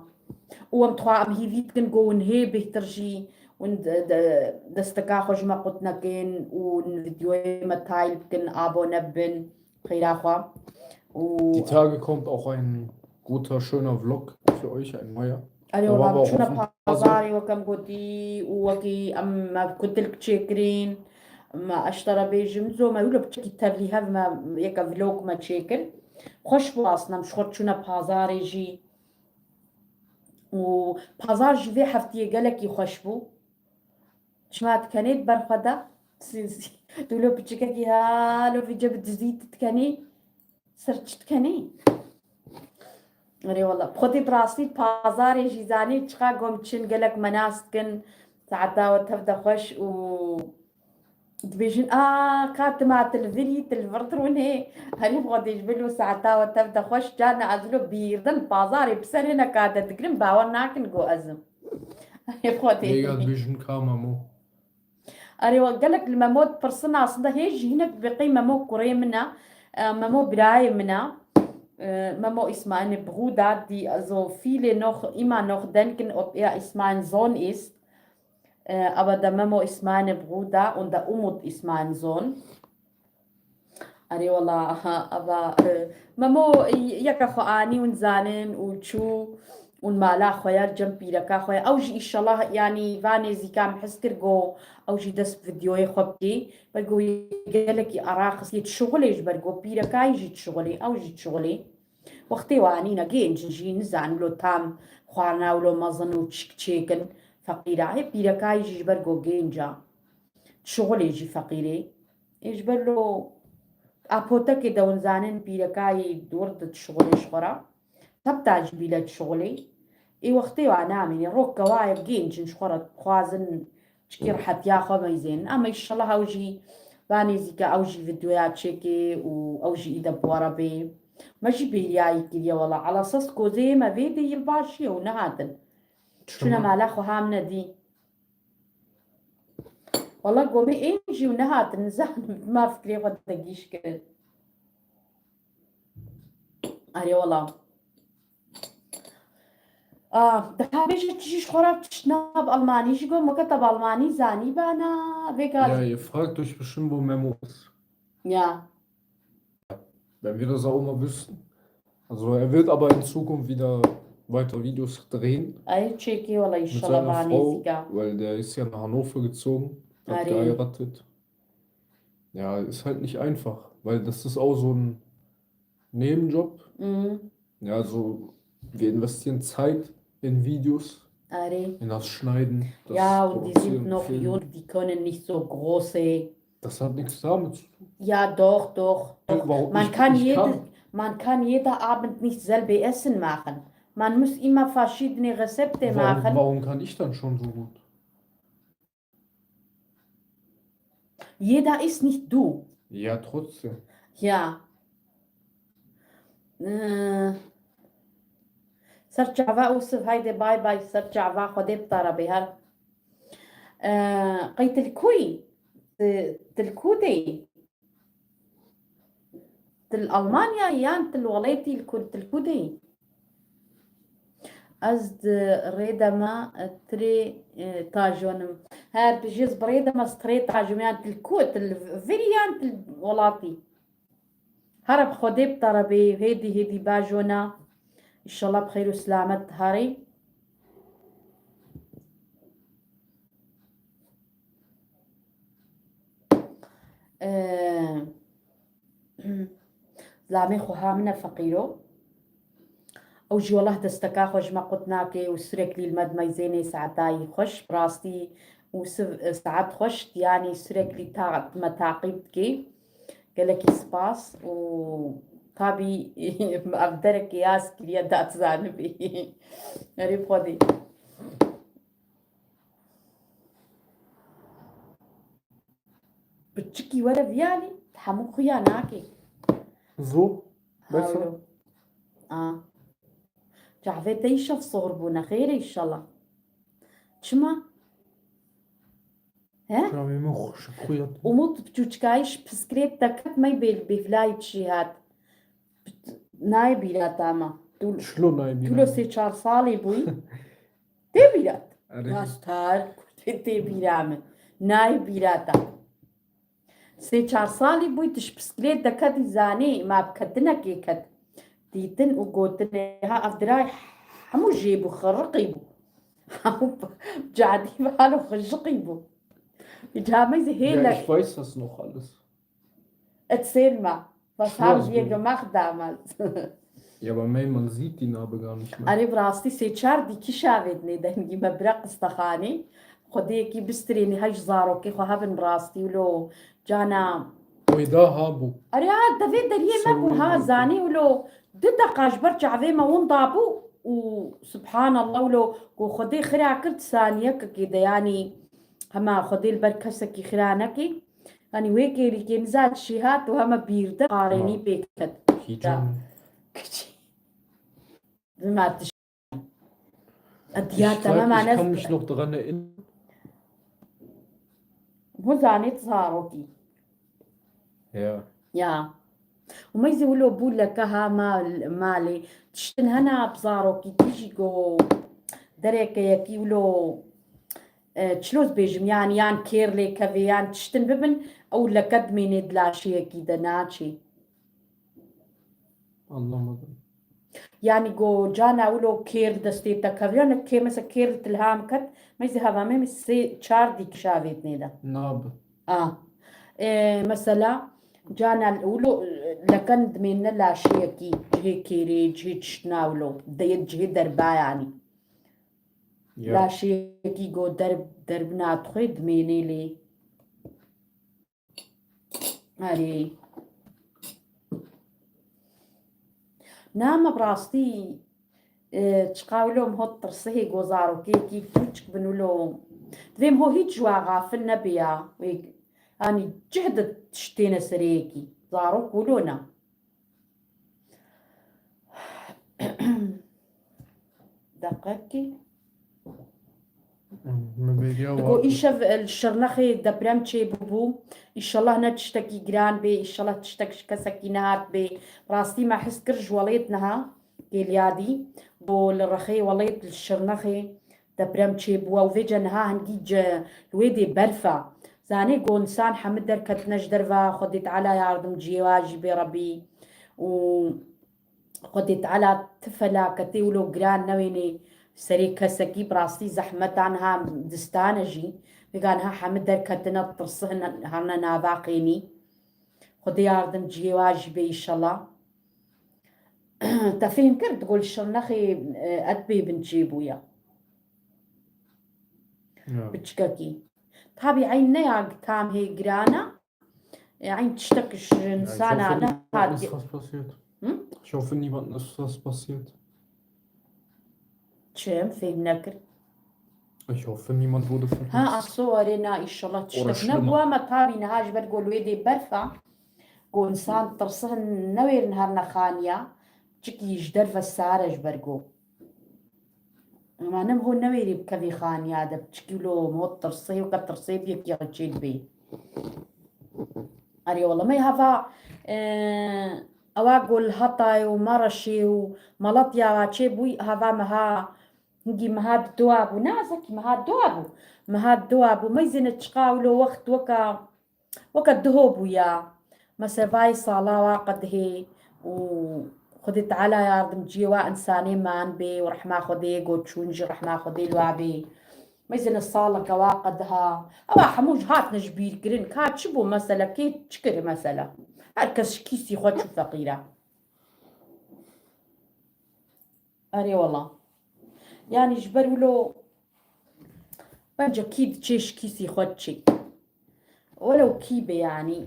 Û em dixwa em hîvî dikin ku hûn hê bêhtir jî hûn de, de, desteka xwe ji me qut nekin û hûn videoyê me tayl bikin, abone bibin, xeyra xwe. Û Die Tage kommt auch ein guter, schöner Vlog für euch, ein neuer. Erê wela, çûna pazarê wek em gotî û wekî em me kutilk çêkirîn. Me eştera bêjim, zo me wilo piçekî tevlî hev me yeke vlog me çêkir. Xweş bû aslında, em ji xwe çûne pazarê jî. Û pazar jî vê heftiyê gelekî xweş bû. Çima dikenê di ber xwe de? Sî-, sî-, tu lo piçikekî ha, lo vîce bi dizî tu dikenî. Ser çi dikenî? Erê wela. Xwedî bi rastî pazarê jî zanî çiqa gom çin gelek me nas dikin. Saeta we tev de xweş û Dibêjin, a, ka tima tu li vir î, tu li vir dirûnê. Herî xwe dê ji bil û saeta we tev de xweş, carna ez lo bîrdim, pazarê bi serê neka de digirim, bawer nakin ku ez im. Herî xwe dê. Hêga dibêjin ka Memo. Erê we gelek li Memo dipirsin, aslında hê jî hinek dibê qey Memo kurê min e, e, Memo birayê min e. E, Memo ist meine Bruder, die, also viele noch, immer noch denken, ob er ist mein Sohn ist. Äh, aber der Memo ist meine Bruder und der Umut ist mein Sohn. Erê wela, aha, eva, e, Memo, e, yeke xwe anî û nizanin û çû û mala xwe ya cem pîreka xwe ya. Ew jî îşallah, yanî va nêzîka min hez kir go ew jî dest bi videoyê xwe bikê. Ber go gelekî ara xistiye dişuxulê ji ber go pîrekayî jî dişuxulê, ew jî dişuxulê. Wextê wan nîne, gênc in jî, nizanin lo tam xwarina wilo mezin û çik çêkin feqîra. Hê pîrekayî jî ji ber go gênc a. Şixulê jî feqîrê. Ê ji ber lo apotekê de hûn zanin pîrekayî dûr di şixulê ji xwe re. Tepta jî bîle şixulê. Ê wextê wa namîne. Rok kewayek gênc in ji xwe re dixwazin çikî rehetiya xwe meyzênin. Ama înşallah ew jî va nêzîke ew jî videoya çêkê û ew jî îde bi we re bê. Me jî bêriyayî kiriye wela. Ala ses kozeyê me vê dê yil başiye û nehatin. Çûne Çima? Mala xwe ham nedî. Wala gomê ên jî û nehatin, nizanim ma fikrê xwe de gîş kirin. Erê wala. Ah, daha bêje tu jî ji xwe re tiştna bi Almanî jî got, meke te bi Almanî zanî bana, vêga. Ja, ihr fragt euch bestimmt, wo Memo ist. Ja. Wenn wir das auch mal wüssten. Also er wird aber in Zukunft wieder weitere Videos drehen. Ay çekê wala mit inşallah seiner Frau, banêzîka. Weil der ist ja nach Hannover gezogen, hat Arê. Geheiratet. Ja, ist halt nicht einfach, weil das ist auch so ein Nebenjob. Mhm. Ja, so wir investieren Zeit in Videos, Arê. In das Schneiden, das Ja, und die sind Produzieren, noch Filmen. Jung, die können nicht so große Das hat nichts damit zu tun. Ja, doch, doch, doch. Warum? Man ich, kann ich jede, kann. Man kann jede Abend nicht selbe Essen machen. Man muss immer verschiedene Rezepte warum, machen. Warum kann ich dann schon so gut? Jeder ist nicht du. Ja, trotzdem. Ja. Ee, Ser çava Ûsiv, haydi bay bay, ser çava, Xwedê bi te re bê her. Ee, qey tu li ku yî? Tu, tu li ku de yî? Tu li Almanya yan tu li welatî li ku, tu li ku de yî? Ez di rê de me, e, tirê, e, tajonim. Her tu jî ez bi rê de me, ez tirê tajom yan tu li ku, tu li virî yan tu li welatî? Here bi Xwedê bi te re bê, hêdî hêdî bajona. Înşallah bi xeyr û silamet herî. Ee, Zilamê xwe ha min e feqîro. Ew jî welah desteka xwe ji me qut nake û sürekli li me dimeyzênê saetayî xweş. Bi rastî û siv-, saet xweş, yanî sürekli ta-, me taqîb dike. Gelekî spas û tabî ev derekê yaz kiriye da tu zanibî. Erê Xwedê. Piçikî were viyalî, hemû xuya nake. Zo, bes e. Hawlo. A. Çavê te îşev sohr bûne, xêr e înşallah. Çima? He? Çavê min xweşik xuya. Umut piçûçikayî ji piskrêt deket me bêl-, bêvlayî çi hat. Nayê bîra te ama. Tu, Çilo nayê bîra tu lo min? Sê çar salî bûyî. Tê bîra te? Erê. Rast her, tê, tê bîra min. Nayê bîra te. Sê çar salî bûyî, tu ji pisklêt deketî zanî, ma bi ketinekê ket. Dîtin û gotinê, ha ev diray hemû jê bû, xiriqî bû. Hemû cadî ve halo xijiqî bû. Îca me zî hê Ya, lek. Ich weiß das noch alles. Erzähl mal, was haben wir gemacht damals? Ja, aber May, man sieht die Narbe gar nicht mehr. Erê, bi rastî sê çar dîkî şavê dinê dengî me bire qistexanê. Xwedêyekî bistrênî, hey ji zarokê xwe hebin bi rastî wilo cana. Wê da ha bû. Erê ha, devê deriyê me bû ha, zanî wilo du deqa ji ber çavê me winda bû û subhanallah wilo ku Xwedê xira kir di saniyekekê de, yanî hema Xwedê li ber kesekî xira nekê. Hani wê kêrîkê niza çi hat û heme bîrde qarênî pê ket. Hîcan. Kiçî. Dima tiş-, Ediya te me manez. Ich kann mich noch daran erinnern. Hûn zanît zarokî. Ya. Ya. Û me zî wilo bû leke ha mal-, malê. Tiştin hena bi zarokî tî jî go dereke yekî wilo e, çilo dibêjim, yan, yan kêr lê kevê, yan tiştin bibin, ew leke dimênê di laşiyekî de naçê. Anlamadım. Yanî go cana wilo kêr destê te keviya, ne kê mesela kêr li tilham ket, meyzê hava me sê çar dî kişavêt nêde. Nabi. A. E, mesela cana wilo leken dimêne laşiyekî cihê kêrê, cihê tiştina wilo, de cihê derba yanî. Ya. Laşiyekî go derb-, derbina dixwê dimênê lê. Erê. Na me bi rastî, e, çiqa wilo em hot tirsihê go zarokêkî piçik bin wilo. Divê em ho hîç ji wa xafil nebiya. Wê, yanî cih de tiştêne sereyekî. Zarok wilo ne. Deqekî. Min bêriya Digo îşev, e, li Şirnexê deprem çêbûbû. Îşallah ne tiştekî giran bê, îşallah tiştek ji kesekî nehat bê. Rastî me his kir ji welêt niha kêliya dî. Go li Rexê welêt li Şirnexê deprem çêbû û vêce niha hingî ce-, li wê dê berf e. Zanê go insan hemû derketine ji derve, Xwedê Teala yardimciyê wa jî bê Rebî. Û Xwedê Teala ti felaketê wilo giran newênê serê kesekî, bi rastî zehmet e niha distane jî. Vêga niha hemû derketine tirsihine herine nava qênî. Xwedê yardimciyê wa jî bê îşallah. Te fêm kir, digo li Şirnexê, e, et bê bin çêbûye. Ya. Piçkekî. Tabî eyn ne ya tam hê giran e. E, eyn tiştek ji Ja, ich insana hoffe, ne niemand hat. ist was passiert. Hı? Ich hoffe, niemand ist was passiert. Çi em fêm nekir. Ich hoffe, niemand wurde Ha, verletzt. aso erê na, îşallah Ora tiştek şirma. nebû, ama tabî niha ji ber go li wê dê berf e. Go insan tirsin newêrin herine xaniya. Çikî ji derve sare ji ber go. Ema nem ho newêrî bikevî xaniya de, çikî lo mo tirsê, weke tirsê biyekî çê dibê. Erê wela me hava, e, ewa go li Hatayê û Mereşê û Malatya çê bûy, hava meha, hingî meha dua bû. Ne, zekî meha dua bû. Meha dua bû. Meyzêne çiqa wilo wext weka, weke diho bûya. Mesela vay sala wa qedihê û Xwedê Teala yardimciyê wa insanê man bê û rehma Xwedê go çûn jî rehma Xwedê li wa bê. Meyzêne saleke wa qediha. Ewa hemû ji hatine ji bîr kirin. Ka çi bû mesela? Kê çi kir mesela? Her kes ji kîsî xwe çû feqîra. Erê wela. Yanî ji ber wilo bence kî diçê ji kîsî xwe diçê. Welew kî be yanî.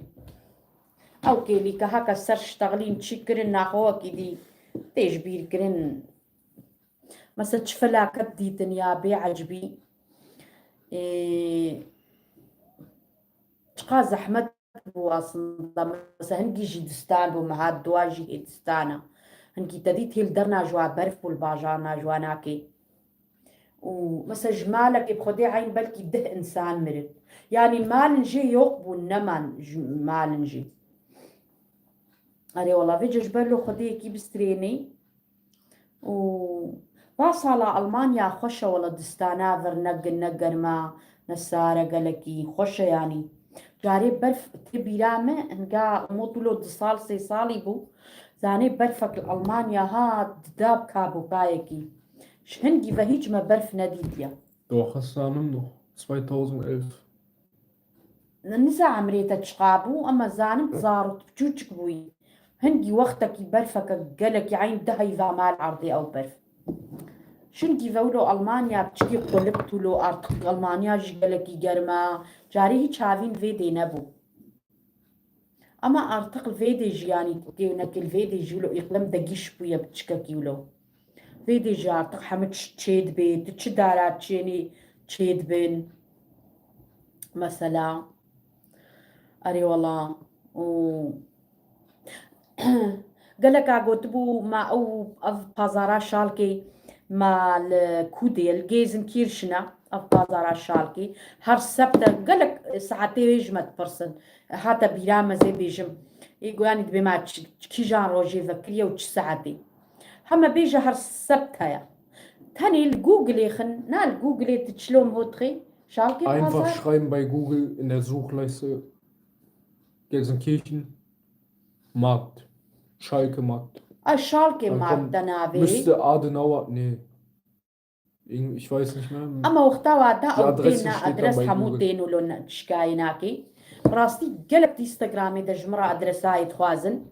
Ew kêlîke heke ser ştexlîn çî kirin naxwe wekî dî tê ji bîr kirin. Mesela çi felaket dîtin ya bê ecbî. Ê, çiqa zehmet bû aslında. Mesela hingî jî distan bû, meha dua jî hê distana. Hingî te dît hê li derna ji wa berf bû, li bajarna ji wa nakê. Û mesela ji malekê bi Xwedê eyn belkî deh insan mirin. Yanî malin jê yok bûn, neman ji malin jê. Erê wela vêce ji ber lo Xwedêyekî bistrênê. Û va sala Almanya xweş e wela distana vir ne gin ne germa ne sare gelekî xweş e yanî. Carê berf tê bîra me hinga mot wilo du sal sê salî bû. Zanê berfek li Almanya hat dida bi kabokayekî. Ji hingî ve hîç me berf nedîtiye. Doch, es sah noch zweitausendelf. Niza emrê te çiqa bû, ema zanim zarok tu biçûçik bûyî. Hingî wextekî berfeke gelekî eyn deheyva mal erdê ew berf. Şingî vewlo Almanya piçikî qulip tûlo artık Almanya jî gelekî germa. Carê hîç havîn vê dê nebû. Ama artık li vê dê jî yanî têwinekê li vê dê jî wilo îqlim degîş bûye piçikekî wilo. Vê dê jî artık hemû çi çê dibê, tu çi dara çênî çê dibin. Mesela. Erê wela. Û geleka gotibû ma ew ev pazara şalkê ma li Kudê, li Gelsenkirchen e, ev pazara şalkê. Her sebte gelek saetê wê ji me dipirsin. Hate bîra me zê bêjim. Ê goyanî dibê ma çi, çi kîjan rojê vekiriye û çi saetê. Heme bêje her sebt heye. Tenê li Googleê xin, na li Googleê tu çilo mihotxê, Schalke Einfach Pazar? Schreiben bei Google in der Suchleiste Gelsenkirchen Markt, Schalke Markt. A, Schalke Dann Markt kommt, da navê. Müsste Adenauer, nee. Irgend-, ich weiß nicht mehr. Ama wexta wata Die ew Adresse têna steht da adres bei hemû Google. Tên û lo ne-, şikayê nakê. Bi rastî gelek di Instagramê de ji min re adresayê dixwazin.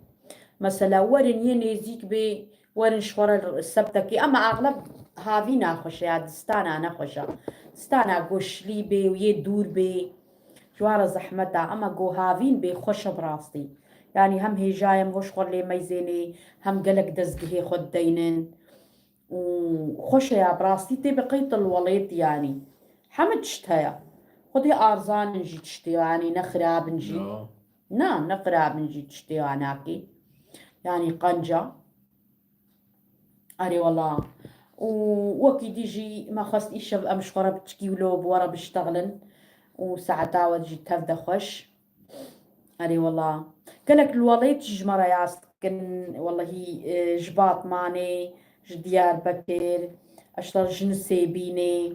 Mesela werin yê nêzîk bê, werin ji xwe re sebtekê. Ama axleb havîna xweş e ya, distana ne xweş e. Distana go şilî bê û yê dûr bê. Ji wan re zehmet e. Ama go havîn bê xweş e bi rastî. Yanî hem hêjayê em xweş xwe lê meyzênê, hem gelek dezgehê xwe dideynin. û xweş e ya, bi rastî tê bi qeytil welêt yanî. Heme tişt heye. Xwedê arzan in jî tiştê, yanî ne xirab in jî. Ya. Na, ne xirab in jî tiştê anakî. Yanî qenca. Erê wela. Û wekî dî jî me xwest îşev em ji xwe re biçikî wilo bi we re biştexilin. Û saeta we jî tev de xweş. Erê wela. Gelek li welêt jî ji me re yaz dikin. Welehî, e, ji Batmanê, ji Diyarbekir, eşta ji Nisêbînê.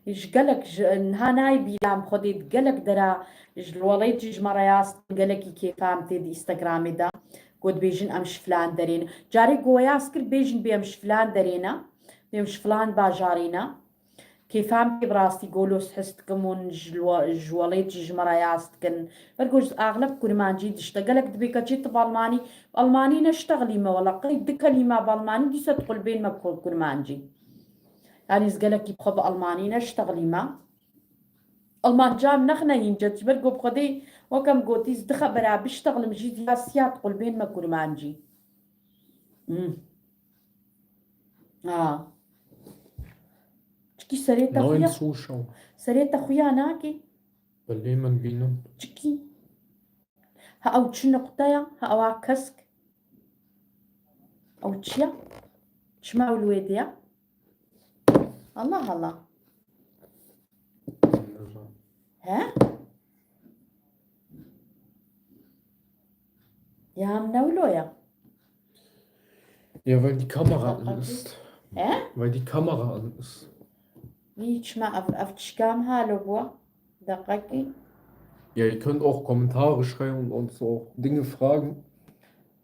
Ji gelek ji, niha nayê bîra min xwedê gelek dera ji li welêt jî ji me re yaz dikin. Gelekî kêfa min tê di Instagramê de. Got bêjin em ji filan derê ne. Carê go yaz kir bêjin bê em ji filan derê ne. Bê em ji filan bajarê ne. Kêfa min tê bi rastî golos his dikim hûn ji li we-, ji welêt jî ji me re yaz dikin. Ber ku ji axleb kurmancî dişte. Gelek dibê keçê tu bi almanî, bi almanî neştexilî me wela. Qey du kelîma bi almanî dîsa diqulbên me ku-, kurmancî. Yanî ez gelekî bi xwe bi almanî neştexilî me. Almanca min nexine hînce. Ji ber ku bi xwedê weke min gotî ez du xebera biştexlim jî ya siya diqulbên me kurmancî. Hmm. Ha. Çikî serê te Neun xuya. Zuschauer. Serê te xuya nakî. Belê min bînin. Çikî. Ha ew çi nuqteya, ha ewa kesk. Ew çi ya? Çima ew li wê de ya? Allah Allah. He? Ya em ne wilo ya? Ja, weil die Kamera an ist. He? Weil die Kamera an ist. Wî çima ev, ev tişka min halo bû? Deqekî. Ja, ihr könnt auch Kommentare schreiben und uns auch Dinge fragen.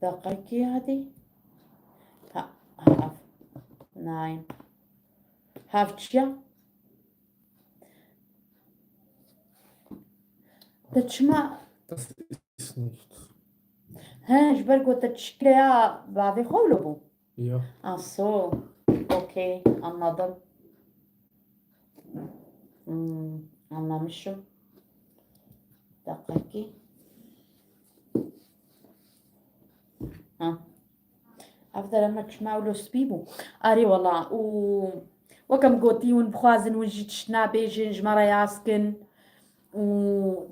Deqekî hadi. Ha, ha, ev. Nein. Hev çi ya? Te çima Das ist nichts. He, ji ber ku te tişkile ya bavê xwe wilo bû? Ja. Ach so. Okay, anladım. Hmm, anlamışım. Deqekî. Ha. Ev dere me çima wilo spî bû. Arê wela û weke min gotî hûn bixwazin hûn jî tişt nabêjin ji me re yaz kin û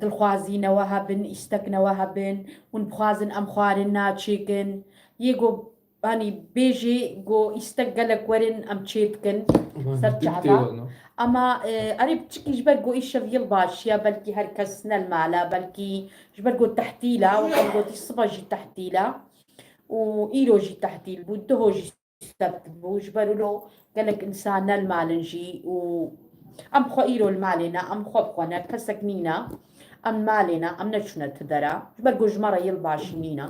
dilxwazî newe hebin, îstek newe hebin, hûn bixwazin em xwarin naçêkin. Yê go hanî bêjê go îstek gelek werin em çê dikin Ama ser bitti çava. Ama, e, erê piçikî ji ber go îşev yilbaşiya, belkî her kes ne li mala, belkî ji ber go tehtîla, wek em gotî siba jî tehtîla û îro jî tehtîl bû, duho jî sebt bû, ji ber wilo gelek însan ne li malin jî û em xwe îro li malê ne, em xwe bi xwe ne, kesek nîne, em li malê ne, em neçûne ti dera, ji ber go ji me re yilbaşî nîne.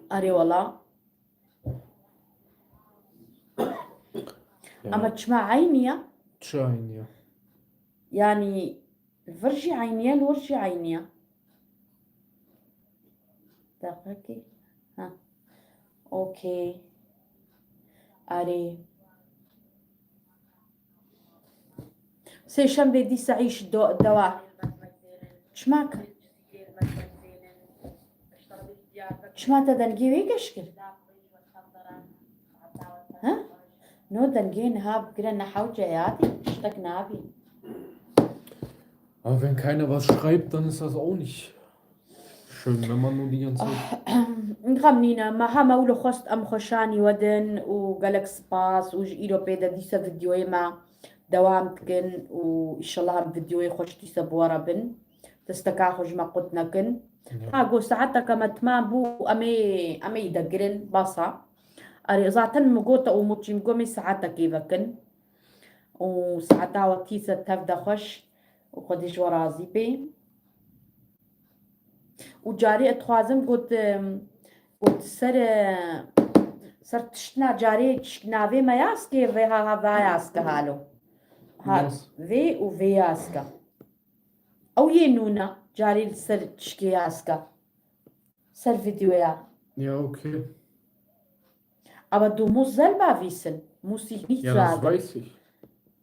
Erê wela. Yani Ama çima eynî ya? Çi eynî ya? Yani vir jî eynî ya, li wir jî eynî ya. Deqekî. Ha. Okey. Erê. Sêşembê dîsa îş do-, dewa. Çima ka-, çima te dengê wê geş kir? Ha? No dengê niha bigire ne hewce ya dî, tiştek nabî. Aber wenn keiner was schreibt, dann ist das auch nicht schön, wenn man nur die ganze Zeit Xem nîne, me hema wilo xwest em xwe şanî we din û gelek spas û ji îro pê de dîsa vîdyoyê me dewam dikin û îşellah em vîdyoyê xweş dîsa bi we re bin. Desteka xwe ji me qut nekin. Ya. Ha, got saeteke me timam bû, em ê, em ê degirin, basa. Erê, zaten min got te Umutçî, min got em ê saetekê vekin. û saeta we tîse tev de xweş û Xwedê ji we razî bê. Û carê ez dixwazim got, em, got ser, e, ser tiştna carê çik navê me yaskê vê ha, ha, va yaske halo. Ha, Nas. Vê û vê yaske. Ew yê nûna carê li ser çikê yaske. Ser videoya. Ja, okay. Aber du musst selber wissen, muss ich nicht Ja, das sagen. Weiß ich.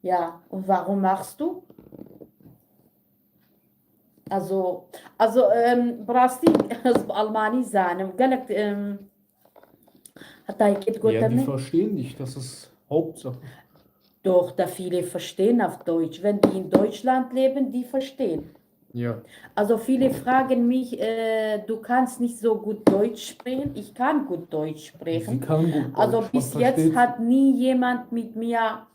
Ja, und warum machst du? Also, also, ähm, bi rastî ez bi Almanî zanim. Gelek, ähm, heta yekê digote min. Ja, die verstehen dich, das ist Hauptsache. Doch, da viele verstehen auf Deutsch. Wenn die in Deutschland leben, die verstehen. Ja. Also viele fragen mich, äh, du kannst nicht so gut Deutsch sprechen. Ich kann gut Deutsch sprechen. Sie kann gut Deutsch. Also bis jetzt hat nie jemand mit mir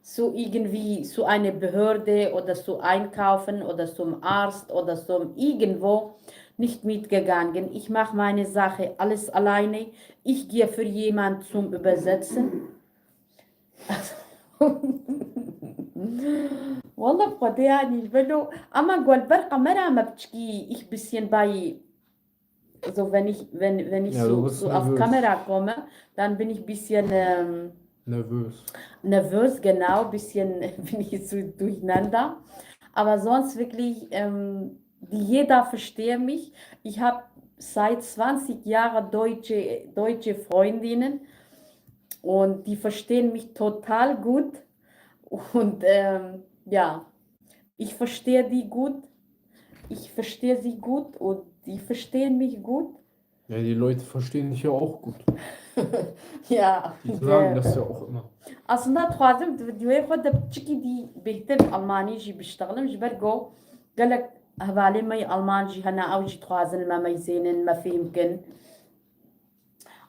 so irgendwie zu einer Behörde oder zu einkaufen oder zum Arzt oder zum irgendwo nicht mitgegangen. Ich mache meine Sache alles alleine. Ich gehe für jemand zum Übersetzen. Wallah, bi Xwedê, yanî, ji ber lo, ama gol ber kamera me piçkî, ich bisschen bei, so wenn ich, wenn, wenn ich Ja, du so, bist so auf nervös. Kamera komme, dann bin ich bisschen, ähm, Nervös. Nervös, genau, bisschen bin ich so durcheinander. Aber sonst wirklich, ähm, die, jeder versteht mich. Ich habe seit zwanzig Jahren deutsche, deutsche Freundinnen und die verstehen mich total gut. Und, ähm, ja, ich verstehe die gut, ich verstehe sie gut und die verstehen mich gut. Ja, die Leute verstehen dich ja auch gut. Ja, Die sagen das ja auch immer. Aslında dixwazim di videoyê xwe de piçikî dî bêhtir Almanî jî biştexlim, ji ber ku gelek hevalê me yê Alman jî hene, ew jî dixwazin me meyzênin, me fêm kin.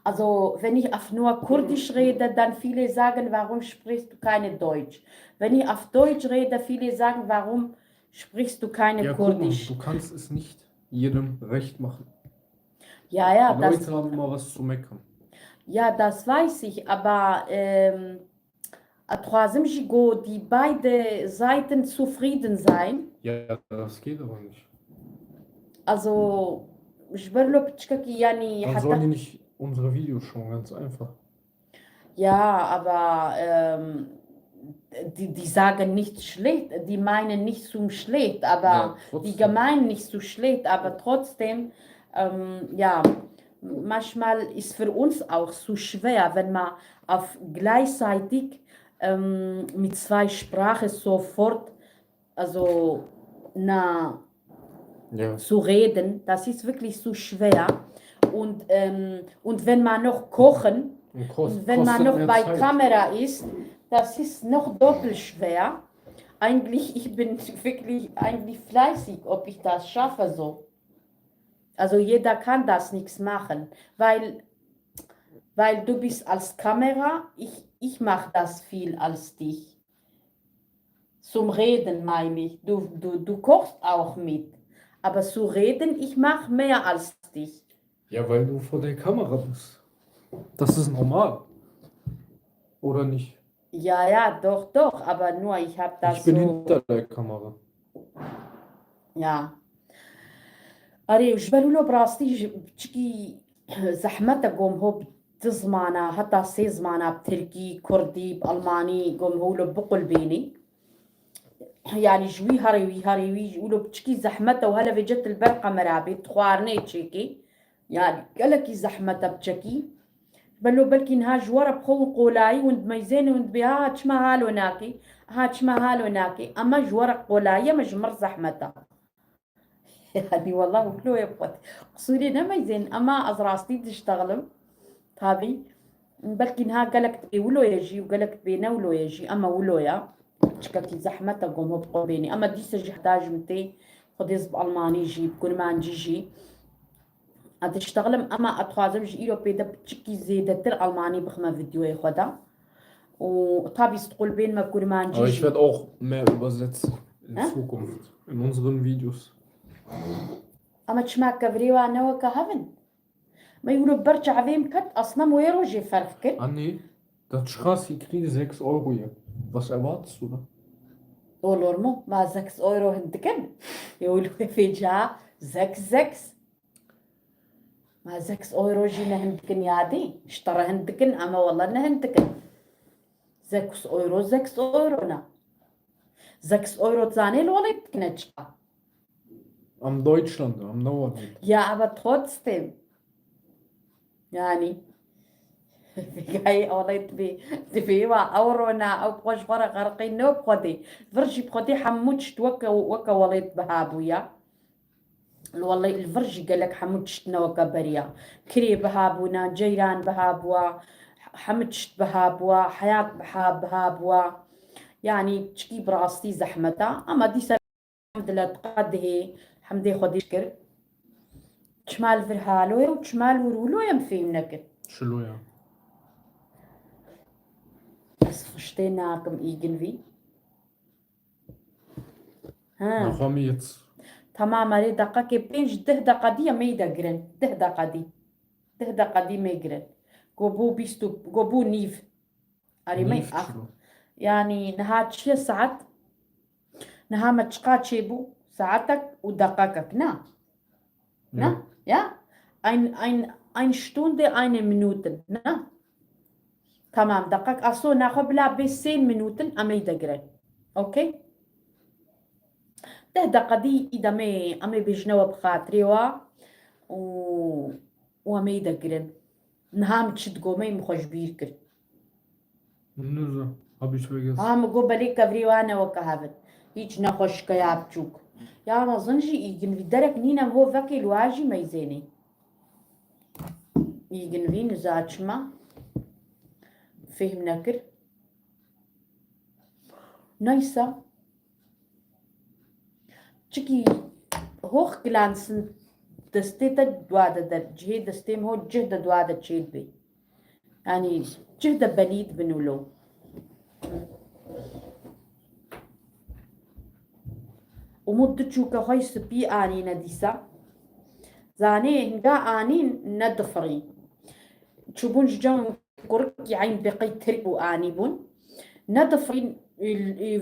Also, wenn ich auf nur Kurdisch rede, dann viele sagen, warum sprichst du keine Deutsch? Wenn ich auf Deutsch rede, viele sagen, warum sprichst du keine Kurdisch? Ja, guck mal, du kannst es nicht jedem recht machen. Ja, ja, die Leute haben immer was zu meckern. Ja, das weiß ich, aber, ähm, Dixwazim jî ku die beide Seiten zufrieden sein. Ja, das geht aber nicht. Also, ji ber lo piçkekî, yanî, Dann heta sollen die nicht unsere Videos schauen, ganz einfach. Ja, aber, ähm, die, die sagen nicht schlecht, die meinen nicht so schlecht, aber Ja, die trotzdem. Gemeinen nicht so schlecht, aber trotzdem, ähm, ja, manchmal ist für uns auch so schwer, wenn man auf gleichzeitig ähm, mit zwei Sprachen sofort, also, na, Ja. zu reden, das ist wirklich so schwer. Und, ähm, und wenn man noch kochen, Und kost-, und wenn man kostet noch mehr bei Zeit. Kamera ist, das ist noch doppelt schwer. Eigentlich, ich bin wirklich eigentlich fleißig, ob ich das schaffe so. Also jeder kann das nichts machen, weil, weil du bist als Kamera, ich, ich mach das viel als dich. Zum Reden meine ich, du, du, du kochst auch mit, aber zu reden, ich mach mehr als dich. Ja, weil du vor der Kamera bist. Das ist normal. Oder nicht? Ja, ja, doch, doch, aber nur ich hab das Ich bin so hinter der Kamera. Ya. Erê, ji ber wilo bi rastî ji, piçikî zehmet e gom ho bi di zimana, heta sê zimana, bi tirkî, kurdî, bi almanî, gom ho wilo biqulbênî. Yanî ji wî herê wî, herê wî, ji wilo piçikî zehmet e û hele vêce tu li ber kamera bê, tu xwarinê çêkê. Yanî gelekî zehmet e biçekî. Belo belkî niha ji we re bi xwe hûn qolayî hûn dimeyzêne hûn dibê, ha çima halo nakê, ha çima halo nakê. Ema ji we re qolayî ye, me ji mir zehmet e. Yanî wela wilo ye bi xwe. Qisûrê nemeyzên, ema ez rastî diştexlim. Tabî. Belkî niha gelek dibê wilo ye jî û gelek dibê ne wilo ye jî, ema wilo ye. Çikekî zehmet e gom ho bi xwe bênî. Ema dîse jî heta ji min tê, Xwedê ez bi almanî jî, bi kurmancî jî. Ez diştexlim, ema ez dixwazim ji îro pê de piçikî zêdetir almanî bixime vîdeoyê xwe de. Û tabî stqulbên me kurmancî Aber ich jî. Werd auch mehr übersetzen in Hä? Zukunft, in unseren Videos. Ama çima kevirê wa ne weke hev in? Me wilo ber çavê min ket, asna me wê rojê ferq kir. Anne. Da çiqasî kirî sechs Euro ye. Was erwartest du da? Olur mu? Ma sechs Euro hin dikin. Yewlû fêca sechs sechs. Ma sechs Euro jî ne hin dikin yadî. Ji te re hin dikin ama wela ne hin dikin. Sechs Euro, sechs Euro ne. Sechs Euro zanê li welê dikine çiqa. Am Deutschland, am Norden. Ja, aber trotzdem. Yani. Vegayê olê dibê, dibê wa ew rona, ew xwe ji xwe re xerqî ne bi xwedê. Vir jî bi xwedê hemû tişt weke, weke welê biha bûya. Li welê li vir jî gelek hemû tişt ne weke beriya. Kirê biha bûna, ceyran biha bûa, hemû tişt biha bûa, heyat biha, biha bûa. Yani çikî bi rastî zehmeta. Ama dîsa Elhamdulillah, diqe dihê, hemdê Xwedê şikir. Çima li vir halo ye û çima li wir wilo ye, min fêm nekir. Çilo ya. Ez xiştê nakim îgin vî. Ha. Naxwe min yet. Tamam, erê deqekê pênc deh deqa dî em ê de girin. Deh deqa dî. Deh deqa dî mê girin. Go bû bîst û, go bû nîv. Erê me Nîv ah. Çilo. Yani niha çi ye saet? Niha me çiqa çêbû? Saetek û deqekek, na? Na? Ya. Ya? Ein, ein, ein Stunde, eine Minuten, na? Tamam, deqek aso naxwe bila bê sê minuten em ê de girin. Okey? Deh deqa dî î de me, em ê bêjine we bi xatirê we û, û em ê de girin. Niha min çi digo me, min xwe ji bîr kir. Min niza. Abi çi vegez. Ha, min got belê kevirê wane weke hev in. Hîç nexweşikeya biçûk. Ya mezin jî îgin vî derek nîne, ho vekê li wa jî meyzênê. Îgin vî niza çima. Fêhm nekir. Neyse. Çikî hochglanzen destê te dua de der, cihê destê min ho cih de dua de çêdibê. Yani cih de belî dibin wilo. Umut du çûke xwe spî anîne dîsa. Zanê hinga anîn nedifirî. Çûbûn ji cem kurik, yani bi qey tirk û anî bûn. Nedifirîn,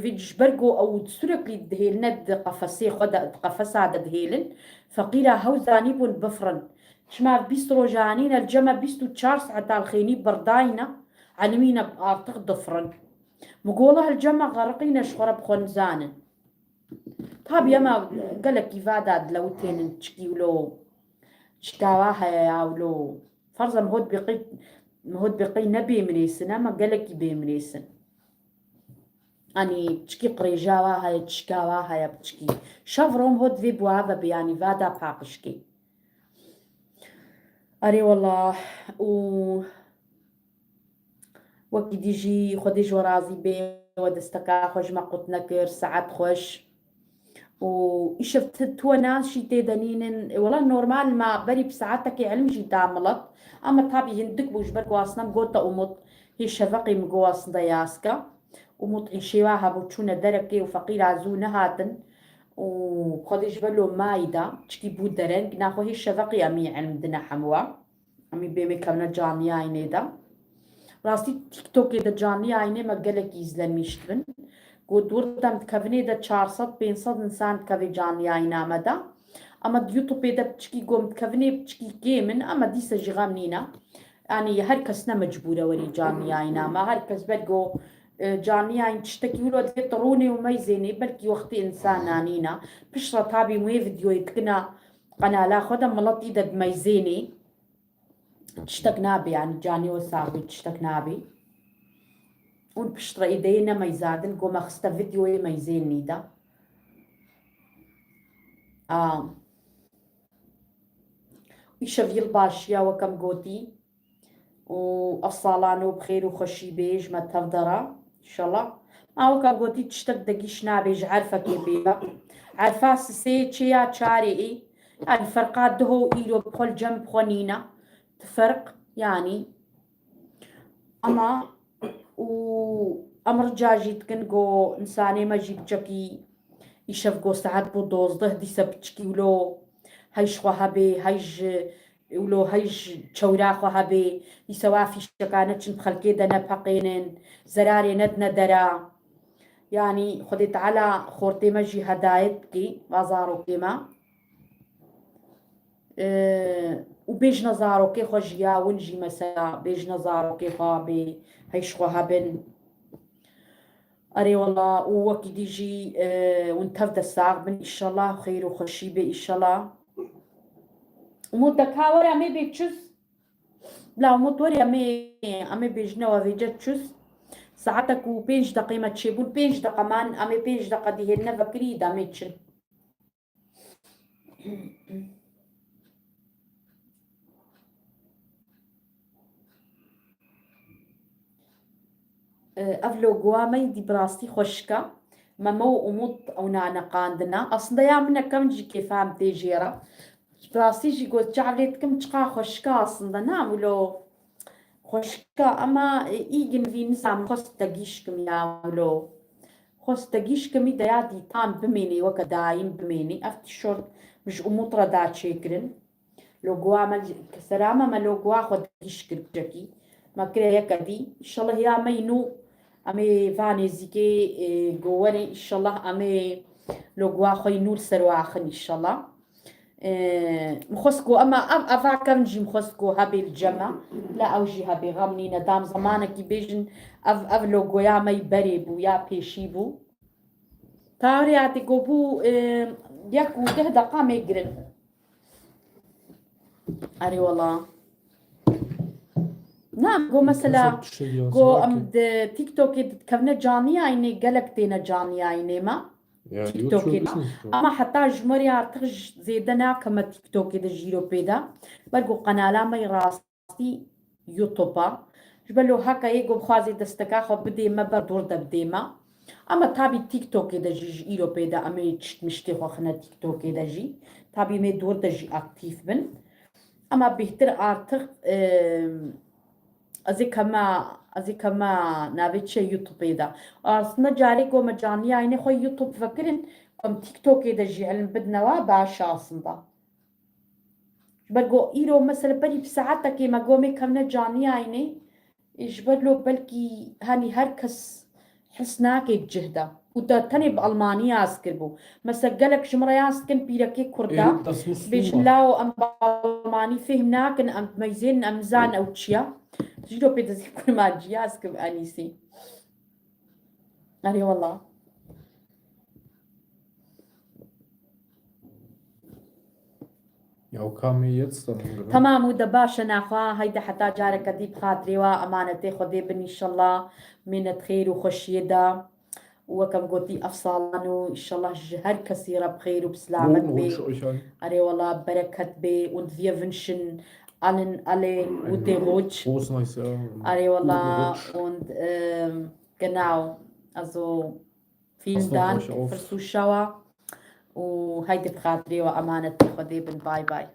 vî ji ber ku ew sürekli dihêline di qefesê xwe de, di qefesa de dihêlin, feqîra hew zanîbûn bifirin. Çima bîst rojanî ne, li cem me bîst û çar saeta li xênî birdayne, elimîne artık difirin. Min got, wela li cem me xeriqîne, ji xwe re bi xwe nizanin. Tabî ema gelekî va da dilewitênin çikî wilo, çikawa heye ya wilo. Ferz e min hot bi qey, min hot bi qey ne bêmirêsin, ema gelekî bêmirêsin. Anî çikî qirêja wa heye, çikawa heye, çikî. Şev rom hot vê buha ve bi, yanî va da paqişkê. Erê wela û Wekî dî jî Xwedê ji we razî bê, we desteka xwe ji me qut nekir, saet xweş. Û îşev ti, tu we nan jî tê de nînin. Wela normal ma berî bi saetekê elim jî da milet. Ama tabî hindik bû ji ber ku asnem gote Umut. Hê şeveqê min got aslında yaska. Umut îşê wa hebû çûne derekê û feqîra zû nehatin. Û Xwedê ji ber lo mayî da. Çikî bû dereng. Naxwe hê şeveqê em î elim dine hemwa. Em ê bêmê kevne canlı yayınê de. Rastî TikTokê de canlı yayınê me gelekî izlenmiş dibin. Got, wir dem dikevinê de çar sed pênc sed insan dikeve canlı yayına me de. Ama YouTubeê de piçikî got, dikevinê piçikî kêm in, ama dîse jî xem nîne. Yani her kes ne mecbûr e werî canlı yayına me. Her kes ber got, e, canlı yayın tiştekî wilo dê rûnê û meyzênê, belkî wextê insan nanîne. Piştre tabî wê videoyê dikine qenala xwe de, milet î de dimeyzênê. Tiştek nabe, yani canê we sax bê, tiştek nabe. Û piştre îdeyê ne meyzadin, go me xiste videoyê meyzênî de. A. Îşev yılbaşiya wekem gotî. Û ev salano bi xêr û xweşî bê ji me tev de re. Înşallah. Ma wekem gotî tiştek degîş nabe ji erfekê bê. Erfa sisê çêya çarê ê. Yani ferqa duho û îro bi xwe li cem bi xwe nîne. Ti ferq, yani. Ama û em rica jî dikin ku insanê me jî biçekî îşev ku saet bû dozdeh, dîse piçikî wilo hey ji xwe hebê, hey ji Wilo hey ji çewra xwe hebê, îsewa fîşeka neçin bi xelkê de nepeqênin, zerarê nedine dera. Yanî Xwedê Teala xortê me jî hedayet bikî, va zarokê me. Û bêjine zarokê xwe jî ya win jî mesela bêjine zarokê xwe bê hey ji xwe hebin. Erê wela û wekî dî jî, e, hûn tev de sax bin, îşellah xeyr û xweşî bê, îşellah. Umut de ka were em ê bê çûs. Bila Umut were em ê, em ê bêjine we vêce çûs. Saetek û pênc deqê me çêbûn, pênc deqe man, em ê pênc deqe dî hêdine vekirî de em ê çin. Ev logoa me yî dî bi rastî xweşik e. Memo û Umut ew naneqandina. Aslında ya min e, kevn jî kêfa min tê jê re. Bi rastî jî got, çav lê dikim, çiqa xweşik e aslında. Na wilo xweşik e, ema, e, îgin vî nizam xwest te gîş kim ya wilo. Xwest te gîş kimî de ya dî tam bimênê, weke daîm bimênê. Ev tîşort min ji Umut re da çêkirin. Logoa me ji, sera me, me logoa xwe digîş kir kicekî. Me kire yeke dî. Înşallah ya me yî nû em ê va nêzîkê, e, go were, înşallah em ê logoa xwe yî nû li ser we axin, înşallah. E, min xwest ku ema ev, eva kevn jî min xwest ku hebê li cem me. La ew jî hebê, xem nîne. Dam zemanekî bêjin ev, ev logoya me yî berê bû ya pêşî bû. Tarê hatî ku bû, e, yek û deh deqa me girin. Erê wela. Na, go mesela, go em di TikTokê dikevne canî yayînê, gelek têne canî yayînê me. Ya, TikTokê YouTube de. Ama heta ji me re artık j-, zêde nakeme TikTokê de jî îro pê de. Ber ku qenala me yê rastî YouTube a. Ji ber lo heke yê ku bixwazê desteka xwe bidê me, ber dûr de bidê me. Ama tabî TikTokê de jî ji îro pê de em ê çit miştê xwe xine TikTokê de jî. Tabî em ê dûr de jî aktîf bin. Ama bêhtir artık, e, ez ê kema, ez ê kema navê çi YouTubeê de. Aslında carê ku me canî yayînê xwe YouTube vekirin, ku em TikTokê de jî elin bidine wa baş e aslında. Ji ber ku îro mesela berî bi saetekê me got em ê kevne canî yayînê, ê, ji ber lo belkî henî her kes his nake bi cih de. Û te tenê bi Almanî yaz kiribû. Mesela gelek ji min re yaz dikin pîrekê Kurda. Ê, destmûs Bêjin sûma. Lawo em bi Almanî fêhm nakin, em meyzên em nizan ew çi ye. Ji îro pê de zî kurmancî yaz kim Enîsî. Erê wela. Ya, o kamê yet sanırım. Tamam, û de baş e naxwe, heyde heta careke dî bi xatirê we, emanetê Xwedê bin înşallah, mênet xêr û xweşiyê de. Û wek em gotî ev salan û înşallah ji her kesî re bi xêr û bi silamet bê. Erê wela bereket bê û diviyevin şin alin alê û tê roç. Erê wela und, e, genau, also Vielen Dank, Firsûşawa. Û heydi bi xatirê we, emanetê Xwedê bin. Bay bay.